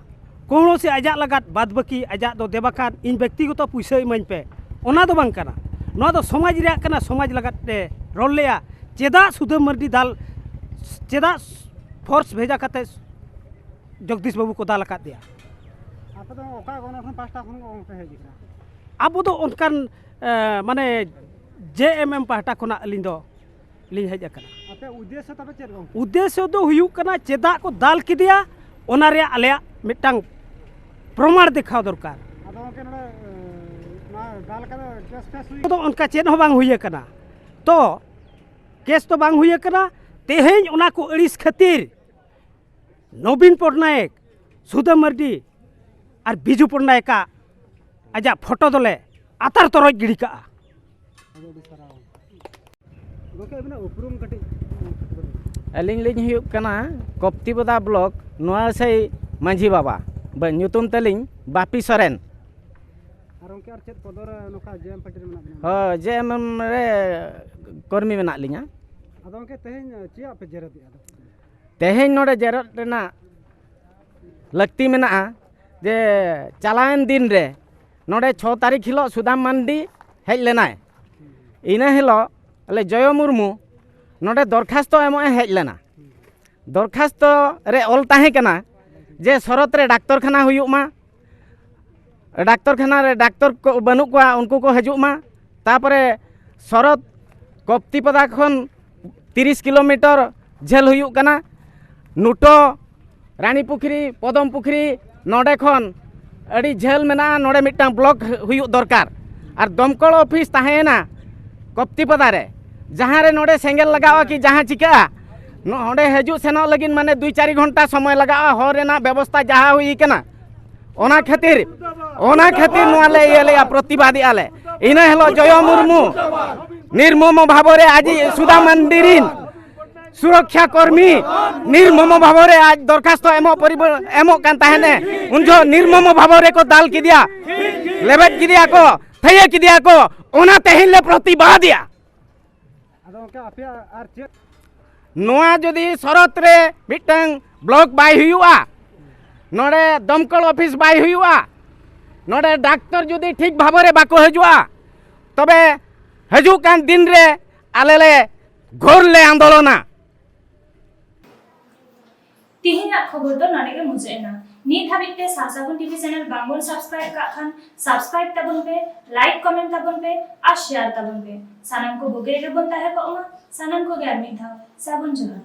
ᱠᱚᱱᱳ ᱥᱮ ᱟᱡᱟᱜ ᱞᱟᱜᱟᱫ ᱵᱟᱫ ᱵᱟᱹᱠᱤ ᱟᱡᱟᱜ ᱫᱚ ᱫᱮᱵᱟ ᱠᱷᱟᱱ ᱤᱧ ᱵᱮᱠᱛᱤᱜᱚᱛᱚ ᱯᱩᱭᱥᱟᱹ ᱤᱢᱟᱹᱧ ᱯᱮ, ᱚᱱᱟ ᱫᱚ ᱵᱟᱝ ᱠᱟᱱᱟ᱾ ᱱᱚᱣᱟ ᱫᱚ ᱥᱚᱢᱟᱡᱽ ᱨᱮᱭᱟᱜ ᱠᱟᱱᱟ, ᱥᱚᱢᱟᱡᱽ ᱞᱟᱜᱟᱫ ᱛᱮ ᱨᱚᱲ ᱞᱮᱜᱼᱟ᱾ ᱪᱮᱫᱟᱜ ᱥᱩᱫᱟᱹᱢ ᱢᱟᱹᱨᱰᱤ ᱫᱟᱞ, ᱪᱮᱫᱟᱜ ᱯᱷᱳᱨᱥ ᱵᱷᱮᱡᱟ ᱠᱟᱛᱮ ᱡᱚᱜᱽᱫᱤᱥ ᱵᱟᱹᱵᱩ ᱠᱚ ᱫᱟᱞ ᱟᱠᱟᱫ ᱫᱮᱭᱟ? ᱟᱯᱮ ᱫᱚ ᱚᱠᱟ ᱜᱚᱱᱚᱥᱚᱝ ᱯᱟᱦᱴᱟ ᱠᱷᱚᱱ ᱯᱮ ᱦᱮᱡ ᱟᱠᱟᱱᱟ? ᱟᱵᱚ ᱫᱚ ᱚᱱᱠᱟᱱ, ᱮ, ᱢᱟᱱᱮ ᱡᱮ ᱮᱢ ᱮᱢ ᱯᱟᱦᱴᱟ ᱠᱷᱚᱱᱟᱜ ᱟᱹᱞᱤᱧ ᱫᱚ ᱞᱤᱧ ᱦᱮᱡ ᱟᱠᱟᱱᱟ᱾ ᱟᱯᱮ ᱩᱫᱽᱫᱮᱥᱥᱚ ᱛᱟᱯᱮ ᱪᱮᱫ ᱜᱚᱝᱠᱮ? ᱩᱫᱽᱫᱮᱥᱥᱚ ᱫᱚ ᱦᱩᱭᱩᱜ ᱠᱟᱱᱟ, ᱪᱮᱫᱟᱜ ᱠᱚ ᱫᱟᱞ ᱠᱮᱫᱮᱭᱟ, ᱚᱱᱟ ᱨᱮᱭᱟᱜ ᱟᱞᱮᱭᱟᱜ ᱢᱤᱫᱴᱟᱝ ᱯᱨᱚᱢᱟᱬ ᱫᱮᱠᱷᱟᱣ ᱫᱚᱨᱠᱟᱨ᱾ ᱟᱫᱚ ᱜᱚᱝᱠᱮ, ᱱᱚᱰᱮ, ᱮ, ᱱᱚᱣᱟ ᱫᱟᱞ ᱠᱟᱛᱮ ᱠᱮᱥ ᱯᱷᱮᱥ ᱦᱩᱭ ᱫᱚ ᱚᱱᱠᱟ ᱪᱮᱫ ᱦᱚᱸ ᱵᱟᱝ ᱦᱩᱭ ᱟᱠᱟᱱᱟ᱾ ᱛᱚ, ᱠᱮᱥ ᱫᱚ ᱵᱟᱝ ᱦᱩᱭ ᱟᱠᱟᱱᱟ᱾ ᱛᱮᱦᱮᱧ ᱚᱱᱟ ᱠᱚ ᱟᱹᱲᱤᱥ ᱠᱷᱟᱹᱛᱤᱨ ᱱᱚᱵᱤᱱ ᱯᱚᱴᱱᱟᱭᱮᱠ, ᱥᱩᱫᱟᱹ ᱢᱟᱨᱰᱤ ᱟᱨ ᱵᱤᱡᱩ ᱯᱚᱴᱱᱟᱭᱮᱠᱟᱜ ᱟᱡᱟᱜ ᱯᱷᱳᱴᱳ ᱫᱚᱞᱮ ᱟᱛᱟᱨ ᱛᱚᱨᱚᱡ ᱜᱤᱰᱤ ᱠᱟᱜᱼᱟ᱾ ᱟᱹᱰᱤ ᱟᱹᱰᱤ ᱥᱟᱨᱦᱟᱣ᱾ ᱜᱚᱝᱠᱮ, ᱟᱹᱵᱤᱱᱟᱜ ᱩᱯᱨᱩᱢ ᱠᱟᱹᱴᱤᱡ᱾ ᱟᱹᱞᱤᱧ ᱞᱤᱧ ᱦᱩᱭᱩᱜ ᱠᱟᱱᱟ ᱠᱚᱯᱛᱤᱯᱚᱫᱟ ᱵᱞᱚᱠ ᱱᱚᱣᱟ ᱥᱟᱹᱭ ᱢᱟᱹᱡᱷᱤ ᱵᱟᱵᱟ, ᱵᱟ-, ᱧᱩᱛᱩᱢ ᱛᱟᱹᱞᱤᱧ ᱵᱟᱯᱤ ᱥᱚᱨᱮᱱ᱾ ᱟᱨ ᱜᱚᱝᱠᱮ, ᱟᱨ ᱪᱮᱫ ᱯᱚᱫᱚ ᱨᱮ ᱱᱚᱝᱠᱟ ᱡᱮ ᱮᱢ ᱯᱟᱨᱴᱤ ᱨᱮ ᱢᱮᱱᱟᱜ ᱵᱤᱱᱟ? ᱦᱳᱭ, ᱡᱮ ᱮᱢ ᱮᱢ ᱨᱮ ᱠᱚᱨᱢᱤ ᱢᱮᱱᱟᱜ ᱞᱤᱧᱟ᱾ ᱟᱫᱚ ᱜᱚᱝᱠᱮ, ᱛᱮᱦᱮᱧ ᱪᱮᱫᱟᱜ ᱯᱮ ᱡᱮᱨᱮᱫ ᱮᱫᱟ? ᱛᱮᱦᱮᱧ ᱱᱚᱰᱮ ᱡᱮᱨᱮᱫ ᱨᱮᱱᱟᱜ ᱞᱟᱹᱠᱛᱤ ᱢᱮᱱᱟᱜᱼᱟ ᱡᱮ ᱪᱟᱞᱟᱣᱮᱱ ᱫᱤᱱ ᱨᱮ ᱱᱚᱰᱮ ᱪᱷᱚ ᱛᱟᱹᱨᱤᱠᱷ ᱦᱤᱞᱳᱜ ᱥᱩᱫᱟᱢ ᱢᱟᱱᱰᱤ ᱦᱮᱡ ᱞᱮᱱᱟᱭ᱾ ᱤᱱᱟᱹ ᱦᱤᱞᱳᱜ ᱟᱞᱮ ᱡᱚᱭᱚ ᱢᱩᱨᱢᱩ ᱱᱚᱰᱮ ᱫᱚᱨᱠᱷᱟᱥᱛᱚ ᱮᱢᱚᱜ ᱮ ᱦᱮᱡ ᱞᱮᱱᱟ᱾ ᱫᱚᱨᱠᱷᱟᱥᱛᱚ ᱨᱮ ᱚᱞ ᱛᱟᱦᱮᱸ ᱠᱟᱱᱟ ᱡᱮ ᱥᱚᱨᱚᱛ ᱨᱮ ᱰᱟᱠᱛᱚᱨ ᱠᱷᱟᱱᱟ ᱦᱩᱭᱩᱜ ᱢᱟ, ᱰᱟᱠᱛᱚᱨ ᱠᱷᱟᱱᱟ ᱨᱮ ᱰᱟᱠᱛᱚᱨ ᱠᱚ ᱵᱟᱹᱱᱩᱜ ᱠᱚᱣᱟ, ᱩᱱᱠᱩ ᱠᱚ ᱦᱤᱡᱩᱜ ᱢᱟ᱾ ᱛᱟᱯᱚᱨᱮ ᱥᱚᱨᱚᱛ ᱠᱚᱯᱛᱤᱯᱟᱫᱟ ᱠᱷᱚᱱ ᱛᱤᱨᱤᱥ ᱠᱤᱞᱳᱢᱤᱴᱟᱨ ᱡᱷᱟᱹᱞ ᱦᱩᱭᱩᱜ ᱠᱟᱱᱟ ᱱᱩᱴᱚ, ᱨᱟᱱᱤ ᱯᱩᱠᱷᱨᱤ, ᱯᱚᱫᱚᱢ ᱯᱩᱠᱷᱨᱤ, ᱱᱚᱰᱮ ᱠᱷᱚᱱ ᱟᱹᱰᱤ ᱡᱷᱟᱹᱞ ᱢᱮᱱᱟᱜᱼᱟ᱾ ᱱᱚᱰᱮ ᱢᱤᱫᱴᱟᱝ ᱵᱞᱚᱠ ᱦᱩᱭᱩᱜ ᱫᱚᱨᱠᱟᱨ᱾ ᱟᱨ ᱫᱚᱢᱠᱚᱞ ᱚᱯᱷᱤᱥ ᱛᱟᱦᱮᱸᱭᱮᱱᱟ ᱠᱚᱯᱛᱤᱯᱟᱫᱟ ᱨᱮ, ᱡᱟᱦᱟᱸ ᱨᱮ ᱱᱚᱰᱮ ᱥᱮᱸᱜᱮᱞ ᱞᱟᱜᱟᱣᱼᱟ ᱠᱤ ᱡᱟᱦᱟᱸ ᱪᱤᱠᱟᱹᱜᱼᱟ, ᱱᱚᱰᱮ ᱦᱤᱡᱩᱜ ᱥᱮᱱᱚᱜ ᱞᱟᱹᱜᱤᱫ ᱢᱟᱱᱮ ᱫᱩᱭ ᱪᱟᱨ ᱜᱷᱚᱱᱴᱟ ᱥᱚᱢᱚᱭ ᱞᱟᱜᱟᱜᱼᱟ᱾ ᱦᱚᱨ ᱨᱮᱱᱟᱜ ᱵᱮᱵᱚᱥᱛᱷᱟ ᱡᱟᱦᱟᱸ ᱦᱩᱭ ᱠᱟᱱᱟ, ᱚᱱᱟ ᱠᱷᱟᱹᱛᱤᱨ, ᱚᱱᱟ ᱠᱷᱟᱹᱛᱤᱨ ᱱᱚᱣᱟ ᱞᱮ ᱤᱭᱟᱹ ᱞᱮᱜᱼᱟ, ᱯᱨᱚᱛᱤᱵᱟᱫᱮᱜᱼᱟ ᱞᱮ᱾ ᱤᱱᱟᱹ ᱦᱤᱞᱳᱜ ᱡᱚᱭᱚ ᱢᱩᱨᱢᱩ ᱱᱤᱨᱢᱚᱢᱚ ᱵᱷᱟᱵᱚ ᱨᱮ ᱟᱡ ᱥᱩᱫᱷᱟ ᱢᱟᱱᱰᱤ ᱨᱤᱱ ᱥᱩᱨᱚᱠᱷᱟ ᱠᱚᱨᱢᱤ ᱱᱤᱨᱢᱚᱢᱚ ᱵᱷᱟᱵᱚ ᱨᱮ ᱟᱡ ᱫᱚᱨᱠᱷᱟᱥᱛᱚ ᱮᱢᱚᱜ ᱯᱚᱨᱤᱵᱚ-, ᱮᱢᱚᱜ ᱠᱟᱱ ᱛᱟᱦᱮᱸᱱᱮ, ᱩᱱ ᱡᱚᱦᱚᱜ ᱱᱤᱨᱢᱚᱢᱚ ᱵᱷᱟᱵᱚ ᱨᱮᱠᱚ ᱫᱟᱞ ᱠᱮᱫᱮᱭᱟ, ᱞᱮᱵᱮᱫ ᱠᱮᱫᱮᱭᱟ ᱠᱚ, ᱛᱷᱟᱹᱭᱟᱹ ᱠᱮᱫᱮᱭᱟ ᱠᱚ, ᱚᱱᱟ ᱛᱮᱦᱮᱧ ᱞᱮ ᱯᱨᱚᱛᱤᱵᱟᱫᱮᱜᱼᱟ᱾ ᱟᱫᱚ ᱜᱚᱝᱠᱮ, ᱟᱯᱮᱭᱟᱜ ᱟᱨ ᱪᱮᱫ? ᱱᱚᱣᱟ ᱡᱩᱫᱤ ᱥᱚᱨᱚᱛ ᱨᱮ ᱢᱤᱫᱴᱟᱝ ᱵᱞᱚᱠ ᱵᱟᱭ ᱦᱩᱭᱩᱜᱼᱟ, ᱱᱚᱰᱮ ᱫᱚᱢᱠᱚᱞ ᱚᱯᱷᱤᱥ ᱵᱟᱭ ᱦᱩᱭᱩᱜᱼᱟ, ᱱᱚᱰᱮ ᱰᱟᱠᱛᱚᱨ ᱡᱩᱫᱤ ᱴᱷᱤᱠ ᱵᱷᱟᱵᱚ ᱨᱮ ᱵᱟᱠᱚ ᱦᱤᱡᱩᱜᱼᱟ, ᱛᱚᱵᱮ ᱦᱤᱡᱩᱜ ᱠᱟᱱ ᱫᱤᱱ ᱨᱮ ᱟᱞᱮ ᱞᱮ ᱜᱷᱳᱨ ᱞᱮ ᱟᱱᱫᱳᱞᱚᱱᱟ᱾ ᱛᱤᱦᱤᱧᱟᱜ ᱠᱷᱚᱵᱚᱨ ᱫᱚ ᱱᱚᱰᱮ ᱜᱮ ᱢᱩᱪᱟᱹᱫ ᱮᱱᱟ᱾ ᱱᱤᱛ ᱦᱟᱹᱵᱤᱡ ᱛᱮ ᱥᱟᱨᱥᱟᱹᱜᱩᱱ ᱴᱤᱵᱷᱤ ᱪᱮᱱᱮᱞ ᱵᱟᱝᱵᱚᱱ ᱥᱟᱵᱥᱠᱨᱟᱭᱤᱵ ᱠᱟᱜ ᱠᱷᱟᱱ, ᱥᱟᱵᱥᱠᱨᱟᱭᱤᱵ ᱛᱟᱵᱚᱱ ᱯᱮ, ᱞᱟᱭᱤᱠ, ᱠᱚᱢᱮᱱᱴ ᱛᱟᱵᱚᱱ ᱯᱮ ᱟᱨ ᱥᱮᱭᱟᱨ ᱛᱟᱵᱚᱱ ᱯᱮ᱾ ᱥᱟᱱᱟᱢ ᱠᱚ ᱵᱩᱜᱤ ᱨᱮᱜᱮ ᱵᱚᱱ ᱛᱟᱦᱮᱸ ᱠᱚᱜ ᱢᱟ᱾ ᱥᱟᱱᱟᱢ ᱠᱚᱜᱮ ᱟᱨ ᱢᱤᱫ ᱫᱷᱟᱣ ᱥᱟᱹᱜᱩᱱ ᱡᱚᱦᱟᱨ᱾